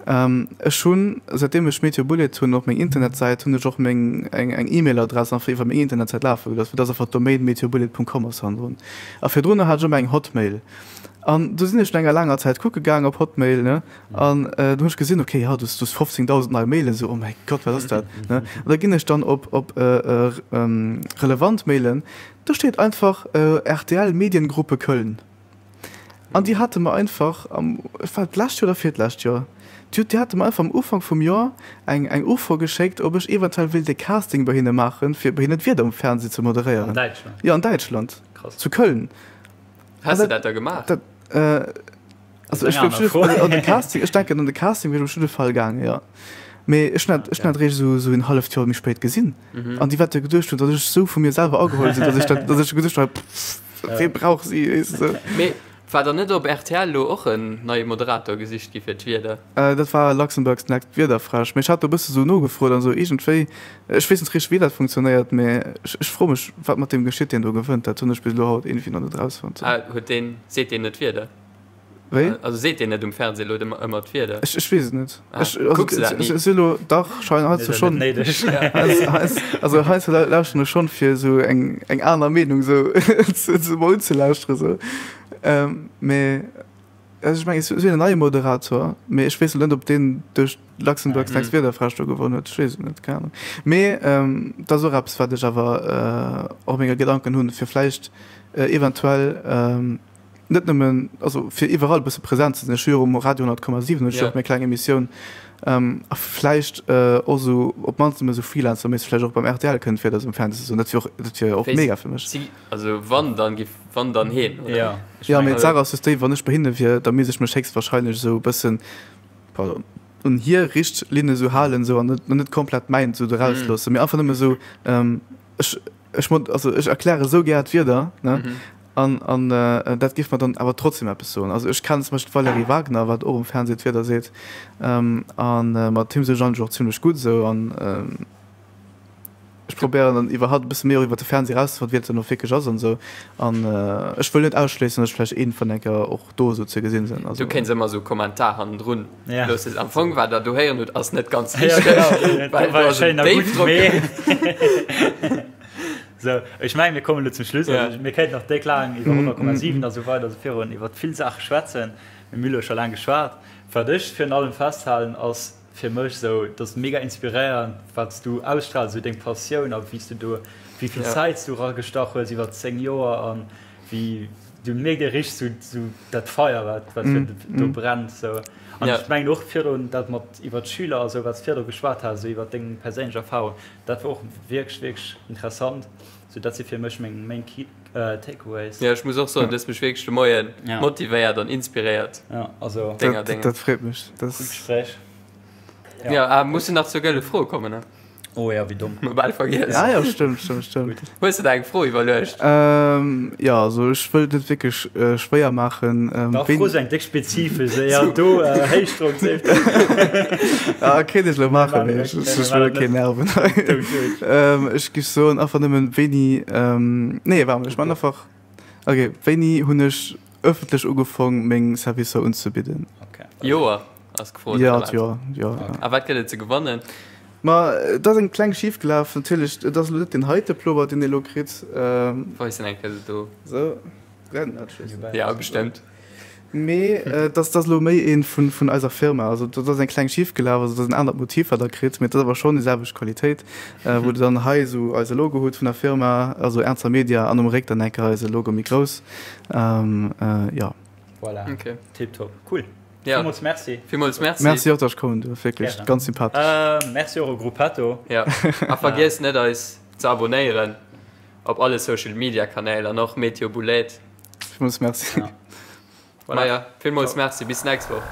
Ech hunn, säitdeem ech Meteo Bullet hunn, och meng Internetsäit, hunn ech och meng eng eng E-Mail-Adress einfach iwwer meng Internetsäit lafe gelooss, fir dass einfach d'Domain meteobullet.com ass hannendrun. A virdrunner hat ech ëmmer eng Hotmail. An du sinn ech no enger laanger Zäit kucke gaang op Hotmail, ne, an du hunn ech gesinn, okay, jo, du hues 15.000 nei Mailen, esou, oh mäi Gott, wat ass dat, ne? An da ginn ech dann op op relevant Mailen, Do steet einfach rtl Mediengruppe Köln. An déi hate mer einfach am, war et d'lescht Joer oder virlescht Joer, déi déi hate mer einfach am Ufank vum Joer eng eng Ufro geschéckt, ob ech eventuell wéilt e Casting bei hinne maachen, fir bei hinnen d'Wieder um Fernseh ze An moderéieren. Däitschland? Jo, an Däitschland. Krass. Zu Köln. Häss de dat da gemaach? Dat, Also ech wär op den Casting, ech denken an de Casting wier ech op jidde Fall gaangen, jo. Mee ech hunn dat, ech hunn dat eréischt esou, esou en halleft Joer méi spéit gesinn. An déi wäerte geduecht hunn, datt ech esou vu mir selwer ageholl sinn, datt ech dat, datt ech geduecht hunn, pff, wee brauch si, weess de. Mee. War dann net op rtl lo och en neie Moderator gesicht gi fir d'Wieder? Dat war Luxembourg's Next Wiederfräsch. Mee ech hat do e bësse sou nogefrot an sou iergendwéi, ech weess net richteg wéi dat funktionéiert, mee ech froe mech wat mat deem geschitt deen do gewënnt. Dat hunn ech bis elo haut iergendwéi nach net erausfonnt. Ah, huet deen, seet deen net Wieder? Wéi? Also seet deen net um Fernseh elo ëmmer d'Wieder? Ech, ech weess et net. Ah, ech, also, kucks du dat ni? Ech si lo, dach, schein, heiansdo schonn. Net néideg. Also heiansdo lauschteren ech schonn, fir esou eng, eng aner Meenung esou ze, ze mol unzelauschtere sou. Mee also ech mengen, et wier en neie Moderator, mee ech weess elo net, ob deen duerch Luxembourg's Next Wiederfräsch do gewonnen huet. Ech weess et net, keng Ahnung. Mee dat ass och eppes, wat ech awer och menge Gedanken hunn, fir vläicht eventuell, net nëmmen, also fir iwwerall e bësse present ze sinn. Ech hu jo um Radio 100,7 hunn ech jo och meng kleng Emissioun a vläicht och esou op d'mannst emol esou Freelancer-méisseg vläicht och beim rtl kënnt fir dat um Fernseh ze soen. Dat wier och, dat wier och mega fir mech. Also wann, dann giff, wann dann heen, oder? Jo, ech Jo, mee d'Saach ass just déi, wann ech bei hinne wier, da misst ech mech héchstwahrscheinlech esou e bëssen, pardon, un hir Richtlinne esou halen esou an net, net komplett mäint esou do rausloossen, mee einfach nëmme esou, ech, Ech mod, also ech erkläre sou gär d'Wierder, ne? An, an dat géif mer dann awer trotzdem eppes soen. Also ech kennen zum Beispill d'Valérie Wagner, wat och um Fernseh d'Wierder seet, a mat him sinn ech eigentlech och zimlech gutt esou. An ech probéieren dann iwwer hatt e bësse méi och iwwer de Fernseh erauszefannen, wéi et dann och wierklech ass an esou. An ech wëll net ausschléissen, datt ech vläicht iergendwann eng Kéier och do esou ze gesinn sinn. Du kéints ëmmer esou Kommentar hannendrun loossen. Am Fong, wat der do héieren hutt, ass net ganz richteg, well do ass en Déifdrock. Sou, ech mengen, mir kommen elo zum Schluss. Also, mir kéinten nach déck laang iwwer 100,7 a sou weider a sou virun, iwwer vill Saache schwätzen. Mir hu elo scho laang geschwat. Wat ech virun allem festhalen, ass fir mech esou, dat ass mega inspiréierend, wat s du ausstrahls, esou deng Passioun a wéi s du do, wéi vill Zäit s du eragestach hues iwwer 10 Joer an wéi, du mierkt ee richteg sou, sou dat Feier, wat, wat fir do brennt sou. An ech mengen och virun dat mat iwwer d'Schüler a sou, wat s virdru geschwat has, esou iwwer deng perséinlech Erfahrung, Dat war och wierklech, wierklech interessant. Sou, dat si fir mech meng main key takeaways. Jo, ech muss och soen, du hues mech wierklech de Moien motivéiert an inspiréiert. Jo, also. Denger Dénger. Dat freet mech. Gutt Gespréich. Jo, a mussen nach zur gëlle Fro kommen, ne? Oh ja, wéi domm. Hu mer bal vergiess. Ah jo, stëmmt, stëmmt, stëmmt. Hues de der eng Fro iwwerluecht? Jo, also ech wëll et net wierklech schwéier maachen. Dach, fro sou eng déck spezifesch, éier do Héichdrock seeft. Ah, kéint ech elo maachen, mee ech wëll keen nerven hei. Ech géif soen einfach nëmmen, wéini, nee, waarde mol, ech man einfach, okay, wéini hunn ech ëffentlech ugefong meng Servicer unzebidden? Joer ass gefrot. Jo, d'Joer, jo. A wat gëtt et ze gewannen? Ma et ass eng kleng schif gelaf, natierlech. Et ass elo net deen heite Plover, deen Dir elo kritt. Weis en eng Kéier do. Sou, brennt dat? Ech weess net. Jo, bestëmmt. Mee et ass, et ass elo méi ee vun, vun eiser Firma. Also et ass eng kleng schif gelaf, also et ass en anert Motiv, wat Der kritt, mee et ass awer schonn déi selwecht Qualitéit, wou Der dann hei esou eise Logo hutt vun der Firma, also Ernzer Media, an um Réck dann eng Kéier eise Logo méi grouss. Jo. Voilà. Okay. Tiptop. Cool. Ja. Villmools Merci. Villmools Merci. Merci och, dass ech kommen duerf. Wierklech ganz sympathesch. Äh, merci och u Gruppetto. Ja. A vergiesst net eis ze abonéieren op alle Social Media Kanäl an och Meteo Boulette. Villmools Merci. Ja. Voilà. Maja, villmools Merci. Bis nächst Woch.